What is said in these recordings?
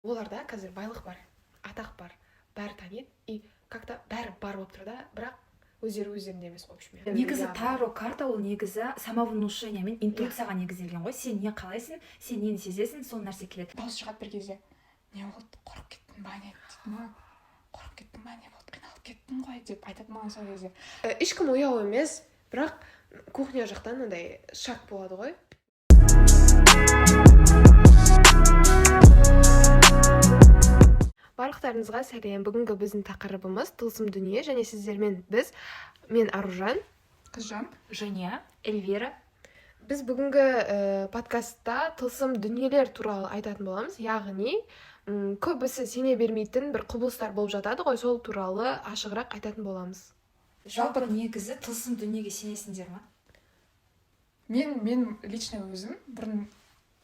Оларда қазір байлық бар, атақ бар, бәрі таниды и как-то бәрі бар болып тұр да, бірақ өздері өздерінде емес, в общем. Негізі таро карта ол негізі самовнушение мен интуицияға негізделген ғой. Сен не қалайсың, сен нені сезесің, сол нәрсе келеді. Дауыс шығады бір кезде: «Не болды, қорқып кеттің ба, не?» – дейді маған. «Қорқып кеттің ба, не болды, қиналып кеттің ғой», – деп айтады маған сол кезде. Ешкім ояу емес, бірақ кухня жақтан андай шаг болады ғой. Барлықтарыңызға сәлем! Бүгінгі біздің тақырыбымыз – тылсым дүние, және сіздермен біз, мен, Аружан, Қызжан, Женя, Эльвира. Біз бүгінгі подкастта тылсым дүниелер туралы айтатын боламыз, яғни көбісі сене бермейтін бір құбылыстар болып жатады ғой, сол туралы ашығырақ айтатын боламыз. Жалпы, негізі тылсым дүниеге сенесіңдер ма? Мен лично өзім бұрын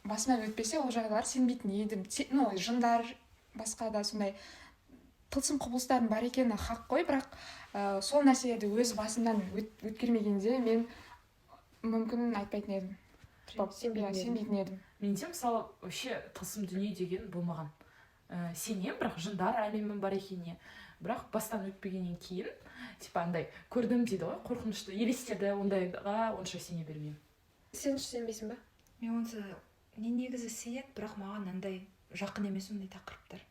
басымнан өтпесе, ол жағдайлар сенбейтін едім. Ну, жындар, басқа да сондай тылсым құбылыстардың бар екені хақ қой, бірақ сол нәрселерді өз басымнан өткермегенде, мен мүмкін айтпайтын едім. Типа, Сенбейтін иә, едің. Сенбейтін едім. Менде, мысалы, вообще тылсым дүние деген болмаған. Сенемін, бірақ жындар әлемі бар екеніне, бірақ бастан өтпегеннен кейін, типа андай көрдім дейді ғой, қорқынышты елестерді, ондайға онша сене бермеймін. Сен ше, сенбейсің ба? Мен онша не, негізі сенемін, бірақ маған андай жақын емес ондай тақырыптар,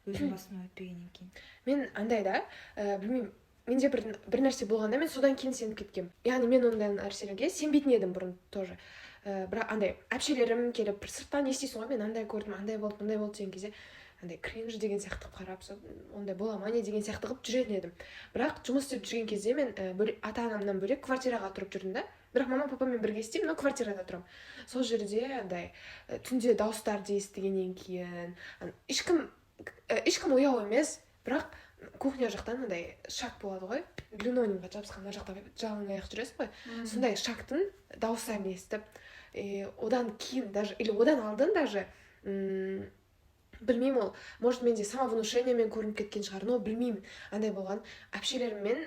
өзім басымнан өтпегеннен кейін. Мен андай да, білмеймін, менде бір нәрсе болғанда, мен содан кейін сеніп кеткенмін. Яғни мен ондай нәрселерге сенбейтін едім бұрын тоже. Бірақ андай әпшелерім келіп, бір сырттан естисің ғой, мен андай көрдім, андай болды, мындай болды деген кезде, андай кринж деген сияқты қылып қарап, сол ондай бола ма, не деген сияқты қылып жүретін едім. Бірақ жұмыс істеп жүрген кезде мен ата анамнан бөлек квартираға тұрып жүрдім да, бірақ мама, папамен бірге істеймін, но квартирада тұрамын. Сол жерде андай түнде дауыстарды естігеннен кейін, ешкім ояу емес, бірақ кухня жақтан андай шаг болады ғой, линолеумға жабысқан, мына жақта жалаң аяқ жүресің ғой, сондай шагтың дауыстарын естіп, и одан кейін даже или одан алдын даже, білмеймін, ол, может, менде самовнушениемен көрініп кеткен шығар, но білмеймін, андай болған. Әпшелеріммен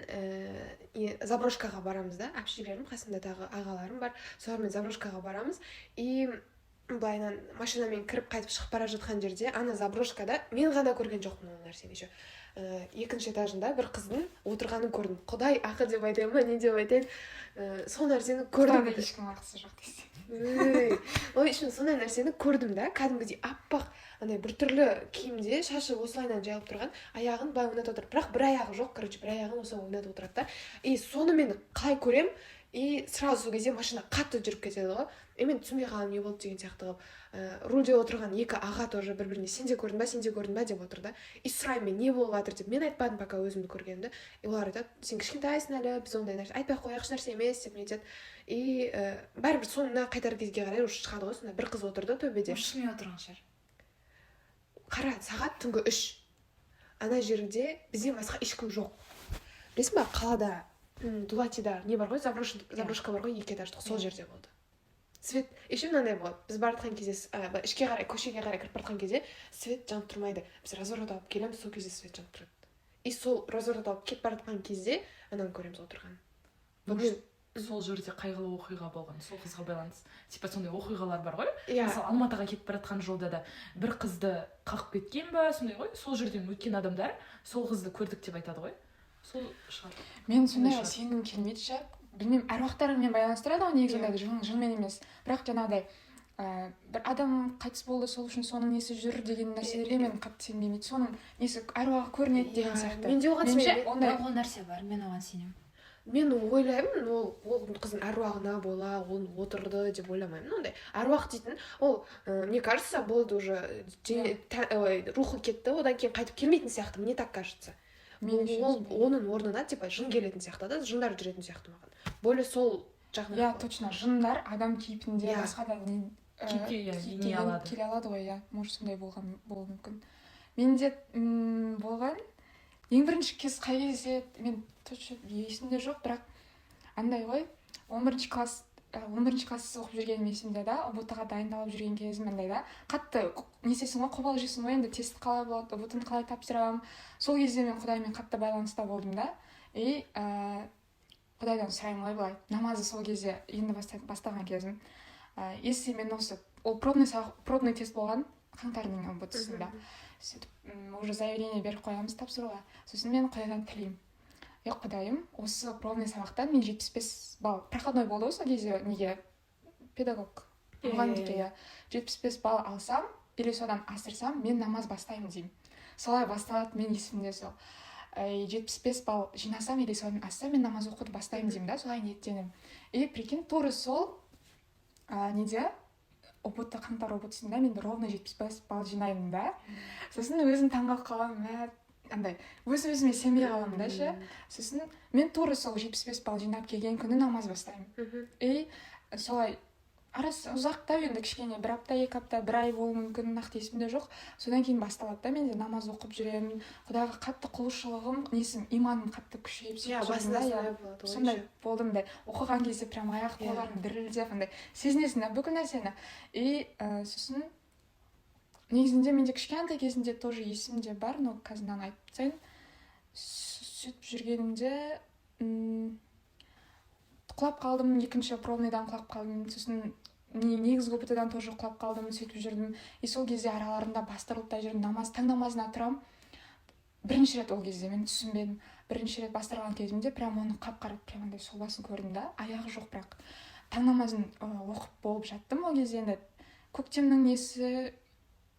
заброшкаға барамыз да, әпшелерім, қасымда тағы ағаларым бар, солармен заброшкаға барамыз. И былайынан машинамен кіріп, қайтып шығып бара жатқан жерде, ана заброшкада мен ғана көрген жоқпын ол нәрсені еще. Екінші этажында бір қыздың отырғанын көрдім. Құдай ақы деп айтайын ба, не деп айтайын, сол нәрсені көрдім. Құдайда ешкім ақысы жоқ десе. Ой, в общем, сондай нәрсені көрдім да, кәдімгідей аппақ андай біртүрлі киімде, шашы осылайынан жайылып тұрған, аяғын былай ойнатып отыр, бірақ бір аяғы жоқ, короче, бір аяғын осылай ойнатып отырады да. И соны мен қалай көремін, и сразу сол кезде машина қатты жүріп кетеді ғой, и мен түсінбей қаламын, не болды деген сияқты қылып. Рульде отырған екі аға тоже бір біріне «Сен де көрдің ба, сен де көрдің ба?» деп отыр да. И сұраймын мен, не болып жатыр деп. Мен айтпадым пока өзімді көргенімді. И олар айтады: «Сен кішкентайсың әлі, біз ондай нәрсе айтпай ақ қояйық, ешнәрсе емес», – деп нетеді. И бәрібір соңына қайтар кезге қарай уже шығады ғой. Сонда бір қыз отырды төбеде. Шынымен отырған шығар. Қара, сағат түнгі 3, ана жерде бізден басқа ешкім жоқ. Білесің ба, қалада, Дулатида не бар ғой, заброшка бар ғой, екі этаждық, сол жерде болды. Свет еще мынандай болады: біз бара жатқан кезде, былай ішке қарай, көшеге қарай кіріп бара жатқан кезде свет жанып тұрмайды. Біз разворот алып келеміз, сол кезде свет жанып тұрады. И сол разворот алып кетіп бара жатқан кезде ананы көреміз отырғанын. Вот. Может, сол жерде қайғылы оқиға болған, сол қызға байланысты, типа сондай оқиғалар бар ғой. Иә. Мысалы, Алматыға кетіп бара жатқан жолда да бір қызды қағып кеткен ба, сондай ғой. Сол жерден өткен адамдар сол қызды көрдік деп айтады ғой, сол шығар. Мен сондайға шығар. сенгім келмейді ше, білмеймін, әруақтармен байланыстырады ғой негізі. Ондайды жынмен емес, бірақ жаңағыдай бір адам қайтыс болды, сол үшін соның несі жүр деген нәрселерге мен қатты сенгім келмейді. Соның несі, әруағы көрінеді деген сияқты. Мен де оған Меніңше, сенбеймін. ондай Бірақ ол нәрсе бар, мен оған сенемін. Мен ойлаймын, ол қыздың әруағына бола ол отырды деп ойламаймын. Ондай әруақ дейтін ол, мне кажется, болды уже, ой, рухы кетті, одан кейін қайтып келмейтін сияқты, мне так кажется. Меніңше Ол сондай. оның орнына типа жын келетін сияқты да, жындар жүретін сияқты, маған более сол жағынан. Иә, точно, жындар адам кейпінде, басқа да не Кейіпке, иә, кейіпке ене еніп алады. келе алады ғой, иә. Может, сондай болған болуы мүмкін. Менде болған ең бірінші кез қай кезде, мен точно есімде жоқ, бірақ андай ғой, 11 класс, 11 класс оқып жүргенім есімде да. ҰБТ ға дайындалып жүрген кезім. Андай да, қатты не істейсің ғой, қобалжисың ғой енді, тест қалай болады, ҰБТ ны қалай тапсырамын. Сол кезде мен Құдаймен қатты байланыста болдым да. И Құдайдан сұраймын ғой былай, намазды сол кезде енді бастаған кезім. Если мен осы, ол пробный сабақ, пробный тест болған. Қаңтардың ҰБТ-сында. Сөйтіп уже заявление беріп қоямыз тапсыруға. Сосын мен Құдайдан тілеймін: «Е, Құдайым, осы пробный сабақтан мен 75 балл», проходной болды ғой сол кезде, неге, педагог мұғалімдікке, иә, «75 балл алсам или содан асырсам, мен намаз бастаймын», — деймін. Солай басталады мен есімде сол. 75 балл жинасам или содан асса, мен намаз оқуды бастаймын деймін да, солай ниеттенемін. И прикинь, тура сол неде, ҰБТ, қаңтар ҰБТ-сында мен ровно 75 балл жинаймын да. Сосын өзім таңқалып қаламын, мә, андай өз өзіме сенбей қаламын да ше. Сосын мен тура сол 75 балл жинап келген күні намаз бастаймын. И солай арасы ұзақтау енді, кішкене бір апта, 2 апта, бір ай болуы мүмкін, нақты есімде жоқ. Содан кейін басталады да, менде намаз оқып жүремін, Құдайға қатты құлшылығым, несім, иманым қатты күшейіп, Иә, сөйтіп жүрдім басында да, иә. солай болады ғой. Сондай Еще. болдым да. Оқыған кезде прям аяқ қолдарым дірілдеп, андай сезінесің да бүкіл нәрсені. И сосын негізінде менде кішкентай кезімде тоже есімде бар, но қазір мынаны айтып тастайын. Сөйтіп жүргенімде құлап қалдым, екінші пробныйдан құлап қалдым. Сосын негізгі ҰБТ дан тоже құлап қалдым. Сөйтіп жүрдім. И сол кезде араларында бастырылып та жүрдім. Намаз, таң намазына тұрамын бірінші рет. Ол кезде мен түсінбедім. Бірінші рет бастырған кезімде прям оны қап қара, прям андай сұлбасын көрдім да, аяғы жоқ. Бірақ таң намазын оқып болып жаттым. Ол кезде енді көктемнің несі,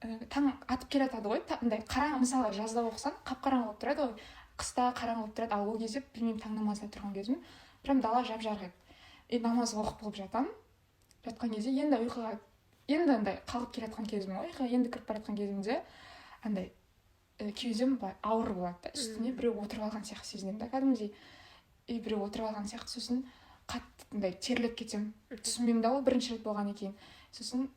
таң атып келе жатады ғой, андай қараң. Мысалы, жазда оқысаң, қап қараңғы болып тұрады ғой, қыста қараңғы болып тұрады. Ал ол кезде, білмеймін, таң намазына тұрған кезім прям дала жап жарық еді. И намаз оқып болып жатамын. Жатқан кезде енді ұйқыға енді андай қалғып келе жатқан кезім ғой, ұйқыға енді кіріп бара жатқан кезімде андай кеудем былай ауыр болады да, үстіне біреу отырып алған сияқты сезінемін да кәдімгідей. И біреу отырып алған сияқты. Сосын қатты андай терлеп кетемін. Түсінбеймін да, ол бірінші рет болғаннан кейін. Сосын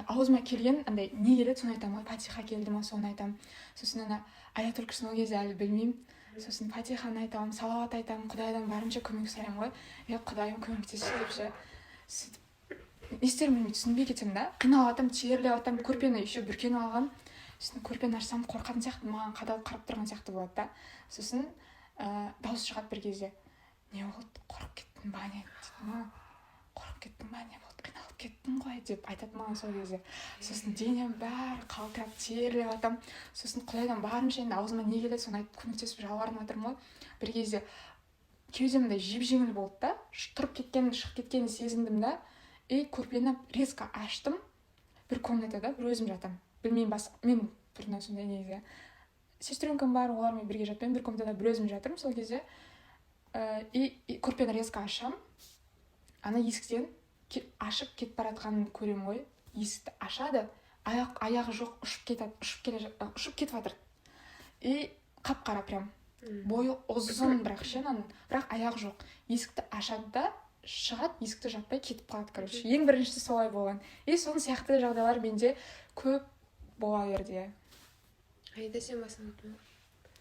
аузыма келген андай не келеді, соны айтамын ғой. Фатиха келді ма, соны айтамын. Сосын ана аятул күрсіні ол кезде әлі білмеймін. Сосын фатиханы айтамын, салауат айтамын, Құдайдан барынша көмек сұраймын ғой: «Е, Құдайым, көмектесші», — деп ше. Сөйтіп не істерімді білмей, түсінбей кетемін да, қиналып жатамын, терлеп жатамын. Көрпені еще бүркеніп алғанмын. Сосын көрпені ашсам, қорқатын сияқты, маған қадалып қарап тұрған сияқты болады да. Сосын дауыс шығады бір кезде: «Не болды, қорқып кеттің ба, не?» — дейді маған. «Қорқып кеттің ба, не болды, қиналып кеттің ғой», — деп айтады маған сол кезде. Сосын денем бәрі қалтырап, терлеп жатамын. Сосын Құдайдан барынша енді аузыма не келеді, соны айтып, көмектесіп, жалбарынып жатырмын ғой. Бір кезде кеудем мындай жеп жеңіл болды да, тұрып кеткенін, шығып кеткенін сезіндім да. И көрпені резко аштым. Бір комнатада бір өзім жатамын. Білмеймін, бас мен бұрыннан сондай негізі, сестренкам бар, олармен бірге жатпаймын, бір комнатада бір өзім жатырмын сол кезде. И көрпені резко ашамын, ана есіктен ашып кетіп бара жатқанын көремін ғой. Есікті ашады, аяғы жоқ, ұшып кетеді, ұшып келе ұшып кетіп жатыр. И қап қара прям, бойы ұзын бірақ ше ананың, бірақ аяғы жоқ. Есікті ашады да шығады, есікті жаппай кетіп қалады. Короче, ең біріншісі солай болған. И соның сияқты жағдайлар менде көп бола берді, иә. Аида, сен басыңнан өтті ме?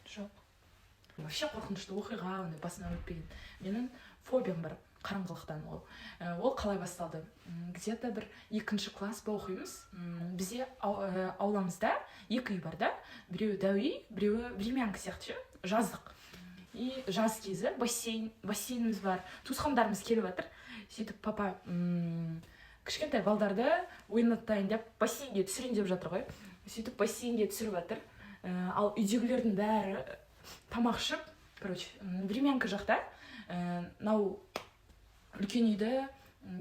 Жоқ, вообще қорқынышты оқиға ондай басымнан өтпеген. Менің фобиям бар қараңғылықтан. Ол қалай басталды? Где то бір екінші класс па оқимыз. Бізде ауламызда екі үй бар да, біреуі дәу үй, біреуі времянка сияқты ше, жаздық. И жаз кезі бассейніміз бар, туысқандарымыз келіп жатыр. Сөйтіп папа кішкентай балдарды ойнатайын деп, бассейнге түсірейін деп жатыр ғой. Сөйтіп бассейнге түсіріп жатыр. Ал үйдегілердің бәрі тамақ ішіп, короче, времянка жақта. Мынау үлкен үйді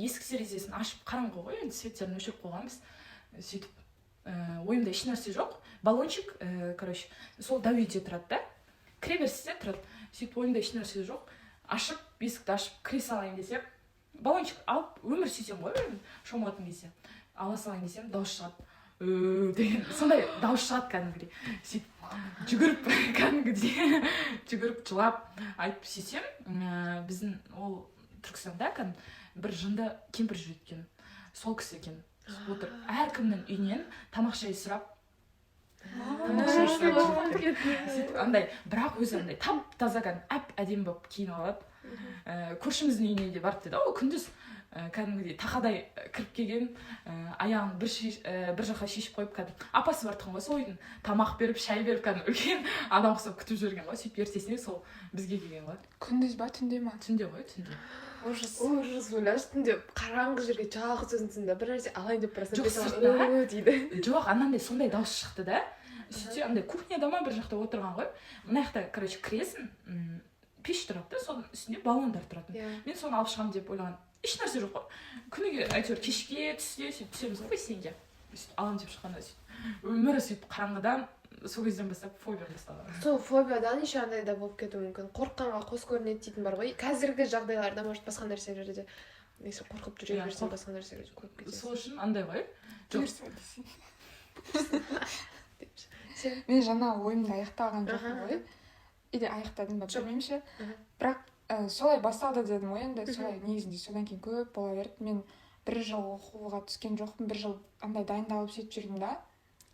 есік терезесін ашып, қараңғы ғой енді, светтерін өшіріп қойғанбыз. Сөйтіп ойымда ешнәрсе жоқ, баллончик, короче, сол дәу үйде тұрады да, кіреберісте тұрады. Сөйтіп ойымда ешнәрсе жоқ, ашып, есікті ашып кіре салайын десем, баллончик алып, өмір сөйтемін ғой мен шомылатын кезде, ала салайын десем, дауыс шығады: «Ү» деген сондай дауыс шығады кәдімгідей. Сөйтіп жүгіріп, кәдімгідей жүгіріп, жылап айтып сөйтсем, біздің ол Түркістанда кәдімгі бір жынды кемпір жүреді екен, сол кісі екен. Отыр, әркімнің үйінен тамақ шай сұрап, тамақ шай сұрап жүреді. Сөйтіп андай, бірақ өзі андай тап таза, кәдімгі әп әдемі болып киініп алады. Көршіміздің үйіне де барып деді ол күндіз, кәдімгідей тақадай кіріп келген, аяғын бір жаққа шешіп қойып, кәдімгі апасы бар тұғын ғой сол үйдің, тамақ беріп, шай беріп, кәдімгі үлкен адам ұқсап күтіп жүрген ғой. Сөйтіп ертесіне сол бізге келген ғой. Күндіз ба, түнде ма? Түнде ғой, түнде. Ужас. Ужас, ойлашы, түнде қараңғы жерге жалғыз өзіңсің да, бір нәрсе алайын деп барасың. Жоқ, бет аласың, сыртта. «О», дейді. Жоқ, анандай сондай дауыс шықты да. Сөйтсе, андай кухняда ма, бір жақта отырған ғой. Мына жақта, короче, кіресің, пеш тұрады да, соның үстінде баллондар тұратын. Мен соны алып шығамын деп ойлаған, ешнәрсе жоқ қой. Күніге әйтеуір кешке түсте сөйтіп түсеміз ғой бассейнге. Сөйтіп аламын деп шыққанда, сөйтіп өмірі сөйтіп қараңғыдан, сол кезден бастап фобиям басталған. Сол фобиядан еще андай да болып кетуі мүмкін, қорыққанға қос көрінеді дейтін бар ғой. Қазіргі жағдайларда, может, басқа нәрселерде, если қорқып жүре Иә, берсең, басқа нәрсеге көріп кетесің. Сол үшін андай ғой, жоқ. Бұйырса десең. Деп. Сен Мен жаңа ойымды аяқтаған жоқпын ғой, или аяқтадым ба, Жоқ. білмеймін ше. Бірақ солай басталды дедім ғой енді. Солай негізінде, содан кейін көп бола берді. Мен бір жыл оқуға түскен жоқпын, бір жыл андай дайындалып, сөйтіп жүрдім да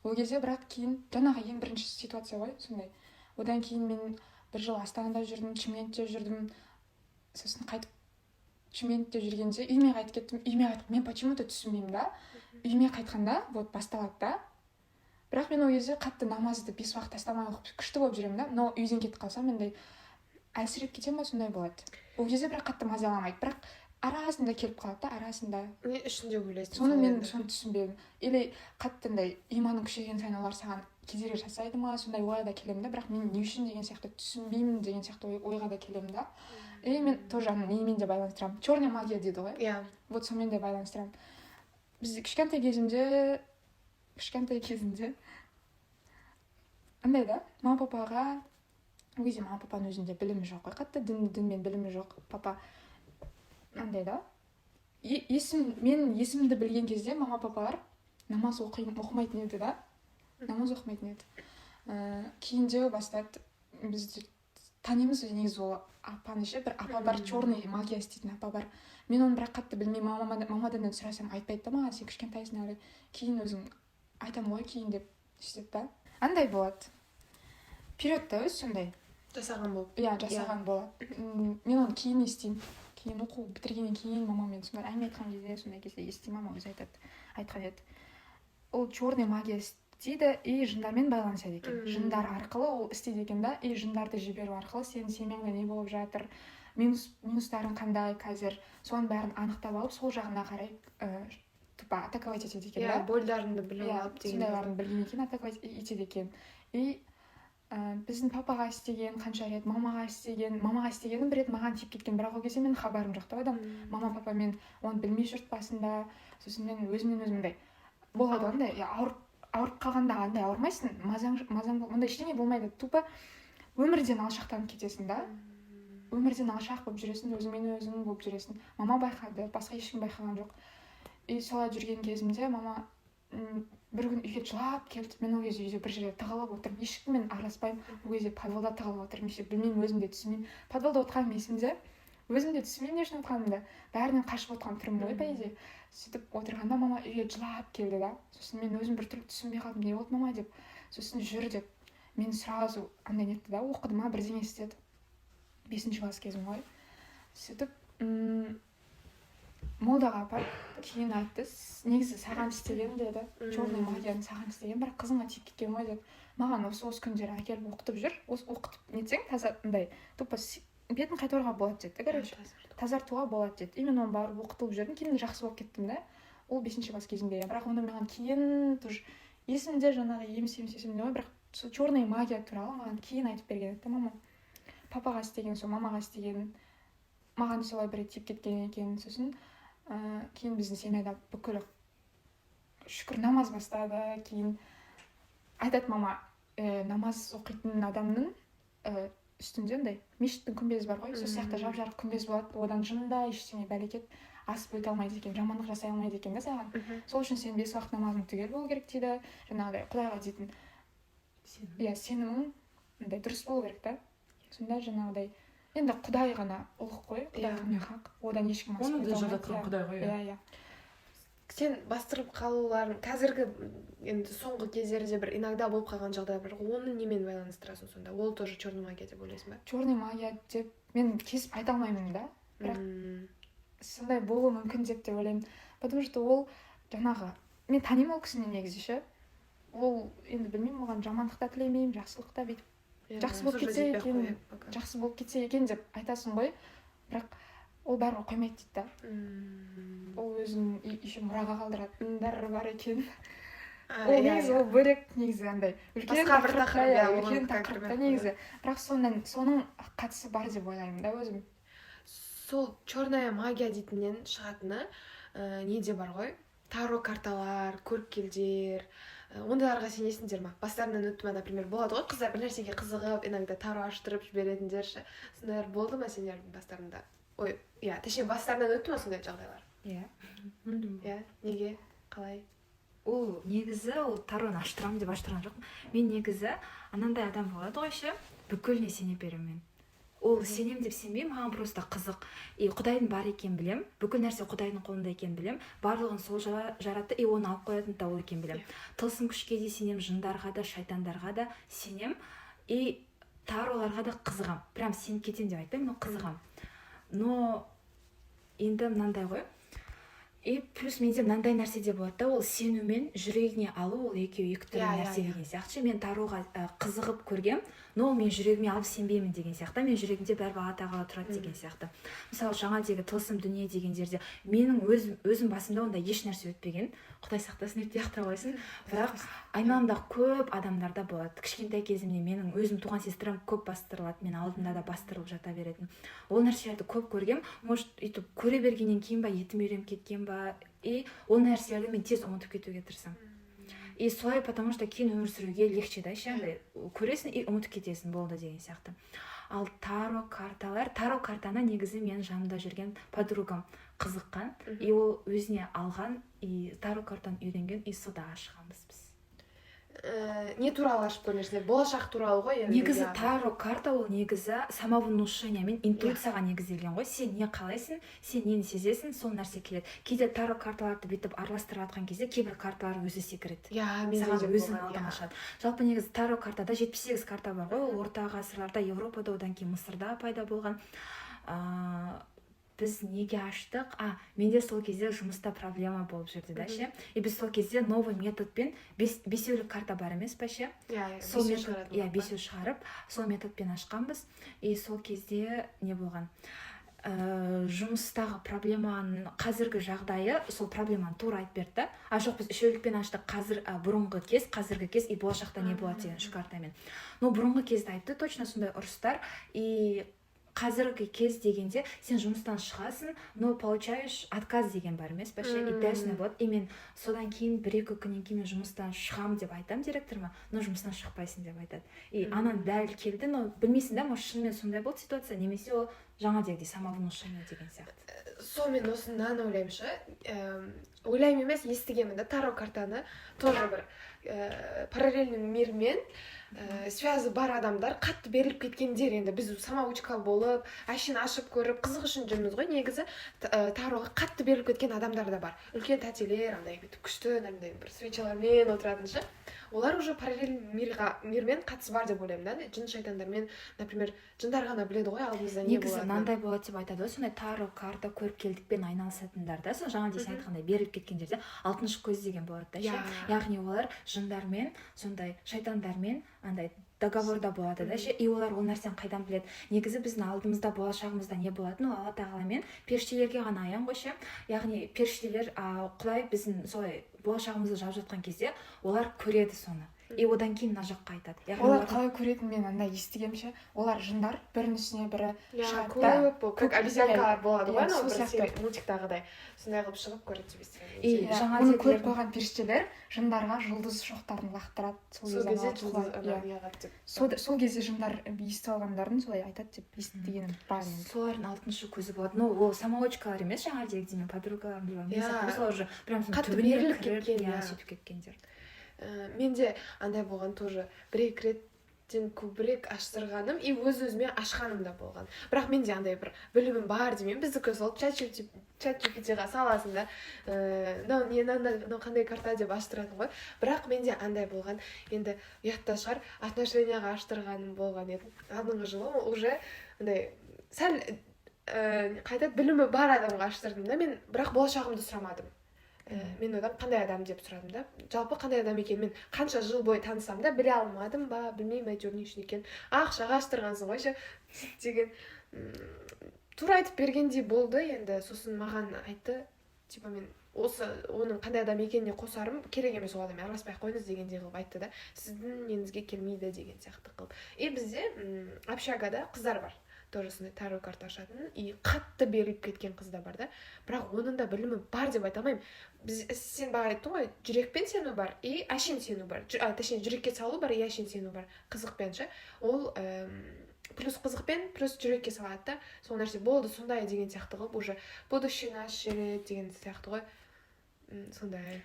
ол кезде. Бірақ кейін жаңағы ең бірінші ситуация ғой сондай. Одан кейін мен бір жыл Астанада жүрдім, Шымкентте жүрдім. Сосын қайтып, Шымкентте жүргенде үйіме қайтып кеттім. Үйіме қайтып, мен почему то түсінбеймін да, үйіме қайтқанда вот басталады да. Бірақ мен ол кезде қатты намазды бес уақыт тастамай оқып, күшті болып жүремін да. Но үйден кетіп қалсам, андай әлсіреп кетемін ба, сондай болады ол кезде. Бірақ қатты мазаламайды, бірақ арасында келіп қалады да, арасында. Не үшін деп ойлайсың Соны сол мен енді? соны түсінбедім. Или қатты андай иманың күшейген сайын олар саған кедергі жасайды ма, сондай ойға да келемін да. Бірақ мен не үшін деген сияқты, түсінбеймін деген сияқты ойға да келемін да. И мен тоже ана немен де байланыстырамын, черная магия дейді ғой. Иә. Вот сонымен де байланыстырамын. Біз кішкентай кезімде андай да, мама папаға, ол кезде мама папаның өзінде білімі жоқ қой қатты, дінмен білімі жоқ. Папа андай да, есім, мен есімді білген кезде мама папалар намаз оқымайтын еді да, намаз оқымайтын еді. Кейіндеу бастады. Біз де танимыз негізі ол апаны ше, бір апа бар, черный магия істейтін апа бар. Мен оны бірақ қатты білмеймін. Мамадан да сұрасам, айтпайды да маған: «Сен кішкентайсың әлі, кейін өзің айтамын ғой кейін», — деп сөйтеді да. Андай болады период та өзі сондай. Жасаған болып. Иә, жасаған болады. Мен оны кейін естимін, кейін, оқу бітіргеннен кейін мамаммен сондай әңгіме айтқан кезде, сондай кезде естимін. Мама өзі айтады, айтқан еді, ол черный магия істейді и жындармен байланысады екен. Жындар арқылы ол істейді екен да. И жындарды жіберу арқылы сенің семьяңда не болып жатыр, минустарың қандай қазір, соның бәрін анықтап алып, сол жағына қарай тупо атаковать етеді екен да. Больдарыңды біліп алып деген. Сондайларын білгеннен кейін атаковать етеді екен. И біздің папаға істеген қанша рет, мамаға істеген. Мамаға істегенін бір рет маған тиіп кеткен, бірақ ол кезде менің хабарым жоқ та одан. Мама, папа мен оны білмей жүрді басында. Сосын мен өзімнен өзім андай болады ғой, андай, иә, ауырып қалғанда андай ауырмайсың, мазаң ондай ештеңе болмайды, тупо өмірден алшақтанып кетесің да, өмірден алшақ болып жүресің, өзіңмен өзің болып жүресің. Мама байқады, басқа ешкім байқаған жоқ. И солай жүрген кезімде мама бір күн үйге жылап келді. Мен ол кезде үйде бір жерде тығылып отырмын, ешкіммен араласпаймын. Ол кезде подвалда тығылып отырмын еще, білмеймін, өзім де түсінбеймін. Подвалда отырғаным есімде, өзім де түсінбеймін не үшін отырғанымды, бәрінен қашып отырған түрім ғой, по идее. Сөйтіп отырғанда мама үйге жылап келді да. Сосын мен өзім біртүрлі түсінбей қалдым, не болды, мама, деп. Сосын жүр деп, мен сразу андай нетті да, оқыды ма, бірдеңе істеді, бесінші класс кезім ғой. Сөйтіп молдаға апарып, кейін айтты: Негізі саған істеген, — деді, — черный магияны саған істеген, бірақ қызыңа тиіп кеткен ғой», — деп. Маған осы күндері әкеліп оқытып жүр, осы оқытып нетсең, таза андай тупо бетін қайтаруға болады деді, короче, тазартуға болады деді. И мен оны барып оқытылып жүрдім, кейін жақсы болып кеттім да. Ол бесінші класс кезімде. Бірақ оны маған кейін тоже есімде, жаңағы еміс еміс есімде ғой. Бірақ сол черный магия туралы маған кейін айтып берген еді да мама. Папаға істеген, сол мамаға істеген, маған солай бір рет тиіп кеткен екен. Сосын кейін біздің семьяда бүкіл, шүкір, намаз бастады. Кейін айтады мама, намаз оқитын адамның үстінде андай мешіттің күмбезі бар ғой, сол сияқты жап жарық күмбез болады. Одан жын да, ештеңе, бәлекет асып өте алмайды екен, жамандық жасай алмайды екен да саған. Сол үшін сен бес уақыт намазың түгел болу керек дейді. Жаңағыдай құдайға дейтін Сенім. Иә, сенімің андай дұрыс болу керек та. Сонда жаңағыдай енді құдай ғана ұлық қой, құдай ғана хақ, одан ешкім асып Оны өте да алмайды. жаратқан құдай ғой, иә. Иә. Сен бастырып қалуларың қазіргі, енді соңғы кездерде бір иногда болып қалған жағдай бар, оны немен байланыстырасың сонда? Ол тоже черный магия деп ойлайсың ба? Черный магия деп мен кесіп айта алмаймын да, бірақ сондай болуы мүмкін деп те ойлаймын, потому что ол жаңағы мен танимын ол кісіні негізі ше. Ол енді білмеймін, оған жамандық та тілемеймін, жақсылық та бүйтіп Иә, жақсы болып осуждать кетсе етпей ақ екен, қояйық пока. Жақсы болып кетсе екен деп айтасың ғой, бірақ Ол бәрібір қоймайды дейді да. Ол өзін еще мұраға қалдыратындар бар екен. Ол негізі, ол бөлек негізі, андай үлкен Басқа бір тақырып та, тақырып, иә, иә, үлкен оған тақырып та кірмей-ақ негізі, бірақ соның қатысы бар деп ойлаймын да өзім. Сол черная магия дейтіннен шығатыны неде бар ғой, таро карталар, көріпкелдер, ондайларға сенесіңдер ма? Бастарынан өтті ма? Например, болады ғой, қыздар бір нәрсеге қызығып, иногда таро аштырып жіберетіндер ше, сондайлар болды ма сендердің бастарында? Ой, иә, точнее, бастарынан өтті ма сондай жағдайлар? Иә. Мүлдем. Иә, неге, қалай? Ол негізі, ол тароны аштырамын деп аштырған жоқпын мен. Негізі анандай адам болады ғой ше, бүкіліне сене беремін мен. Ол сенем деп сенбеймін, маған просто қызық. И құдайдың бар екенін білемін, бүкіл нәрсе құдайдың қолында екенін білемін, барлығын сол жаратты и оны алып қоятын да ол екенін білемін. Тылсым күшке де сенемін, жындарға да, шайтандарға да сенемін и тароларға да қызығамын. Прям сеніп кетемін деп айтпаймын, но қызығамын. Но енді мынандай ғой, и плюс менде мынандай нәрсе де болады да, ол сену мен жүрегіне алу, ол екеуі екі түрлі нәрсе деген сияқты ше. Мен тароға қызығып көргем, но мен жүрегіме алып сенбеймін деген сияқты. Мен жүрегімде бәрібір Алла тағала тұрады деген сияқты. Мысалы, жаңағыдегі тылсым дүние деген жерде менің өзім басымда ондай еш нәрсе өтпеген, құдай сақтасын, өтпей ақ та қойсын, бірақ айналамдағы көп адамдарда болады. Кішкентай кезімде менің өзім туған сестрам көп бастырылады, мен алдында да бастырылып жата беретін. Ол нәрселерді көп көргем. Может, өйтіп көре бергеннен кейін ба, етім үйреніп кеткен ба, и ол нәрселерді мен тез ұмытып кетуге тырысамын. И солай, потому что кейін өмір сүруге легче да ше, андай көресің и ұмытып кетесің, болды деген сияқты. Ал таро карталар, таро картаны негізі менің жанымда жүрген подругам қызыққан и ол өзіне алған, и таро картаны үйренген, и сода ашқанбыз біз. Не туралы ашып көрмейсіңдер? Болашақ туралы ғой енді. Негізі яғни. Таро карта ол негізі самовнушение мен интуицияға негізделген ғой. Сен не қалайсың, сен нені сезесің, сол нәрсе келеді. Кейде таро карталарды бүйтіп араластырып жатқан кезде кейбір карталар өзі секіреді, Иә, менде саған де өзің болған, алдың иә. ашады. Жалпы негізі таро картада 78 карта бар ғой. Ол орта ғасырларда Европада, одан кейін Мысырда пайда болған. Біз неге аштық? А, менде сол кезде жұмыста проблема болып жүрді да ше, и біз сол кезде новый методпен, бесеулік карта бар емес па ше, Иә, сол бесеу метод шығаратын иә, бар ма? Бесеу шығарып, сол методпен ашқанбыз. И сол кезде не болған, жұмыстағы проблеманың қазіргі жағдайы, сол проблеманы тура айтып берді да. А, жоқ, біз үшеулікпен аштық. Қазір бұрынғы кез, қазіргі кез и болашақта не болады деген үш картамен. Но бұрынғы кезді айтты точно, сондай ұрыстар. И қазіргі кез дегенде, сен жұмыстан шығасың, но получаешь отказ деген бар емес па ше, и дәл сондай болады. И мен содан кейін бір екі күннен кейін мен жұмыстан шығамын деп айтамын директорыма, но жұмыстан шықпайсың деп айтады. И ана дәл келді. Но білмейсің да, может, шынымен сондай болды ситуация, немесе ол жаңағыдегідей самовнушение деген сияқты. Сол, мен осыдан ойлаймын ше, ойлаймын емес, естігенмін да, таро картаны тоже бір параллельный мирмен связі бар адамдар, қатты беріліп кеткендер. Енді біз самоучка болып, әшейін ашып көріп, қызық үшін жүрміз ғой негізі. Тароға қатты беріліп кеткен адамдар да бар, үлкен тәтелер, андай бүйтіп күшті, андай бір свечалармен отыратын ше. Олар уже параллельный мирмен қатысы бар деп ойлаймын да, жын шайтандармен например. Жындар ғана біледі ғой алдымызда не Негізі болатынын. Мынандай болады деп айтады ғой, сондай таро карта, көріпкелдікпен айналысатындар да, сол жаңа сен айтқандай беріліп кеткендерде алтыншы көз деген болады да ше. Яғни олар жындармен, сондай шайтандармен андай договорда болады да ше. И олар ол нәрсені қайдан біледі? Негізі біздің алдымызда, болашағымызда не болатыны, ол Алла тағала мен періштелерге ғана аян ғой ше. Яғни періштелер, құдай біздің солай болашағымызды жазып жатқан кезде олар көреді соны и одан кейін мына жаққа айтады. Яғни Олар қалай көретінін мен андай естігемін ше, олар жындар бірінің үстіне бірі Иә, шығады да. көп болып, как Көп, обезьянкалар болады ғой, иә, анау сол бір сияқты. Мультиктағыдай, сондай қылып шығып көреді деп естігенмін. И Иә, жаңа оны көріп дегілердің- қойған періштелер жындарға жұлдыз шоқтарын лақтырады. Сол Сол кезде кезде аналар жұлдыз құлайды, ана иә. неғады деп. Сол кезде жындар естіп алғандарын солай айтады деп естігенім бар енді. Солардың алтыншы көзі болады. Но ол самоучкалар емес, жаңағыдегідей мен подругаларым бар, мен сияқты солар уже прям соның Қатты түбіне беріліп кіріп, кеткен, иә, иә. сөйтіп кеткендер. Менде андай болған тоже, бір екі реттен көбірек аштырғаным и өз өзіме ашқаным да болған, бірақ менде андай бір білімім бар демеймін. Біздікі сол чат GPT-ға саласың да, мынау не, мынау қандай карта деп аштыратын ғой. Бірақ менде андай болған, енді ұят та шығар, отношенияға аштырғаным болған еді алдыңғы жылы. Ол уже андай сәл қайта білімі бар адамға аштырдым да мен, бірақ болашағымды сұрамадым. Мен одан қандай адам деп сұрадым да. Жалпы қандай адам екенін мен қанша жыл бойы танысам да біле алмадым ба, білмеймін әйтеуір не үшін екенін. Ақшаға аштырғансың ғой ше деген. Тура айтып бергендей болды енді. Сосын маған айтты, типа, мен осы оның қандай адам екеніне қосарым керек емес, ол адаммен араласпай ақ қойыңыз дегендей қылып айтты да, сіздің неңізге келмейді деген сияқты қылып. И бізде общагада қыздар бар, тоже сондай таро карта ашатын и қатты беріліп кеткен қыз да бар да, бірақ оның да білімі бар деп айта алмаймын. Біз, сен бағана айттың ғой, жүрекпен сену бар и әшейін сену бар, точнее, жүрекке салу бар и әшейін сену бар, қызықпен ше. Ол плюс қызықпен, плюс жүрекке салады да, сол нәрсе болды сондай деген сияқты қылып, уже будущий ашып жібереді деген сияқты ғой. Сондай.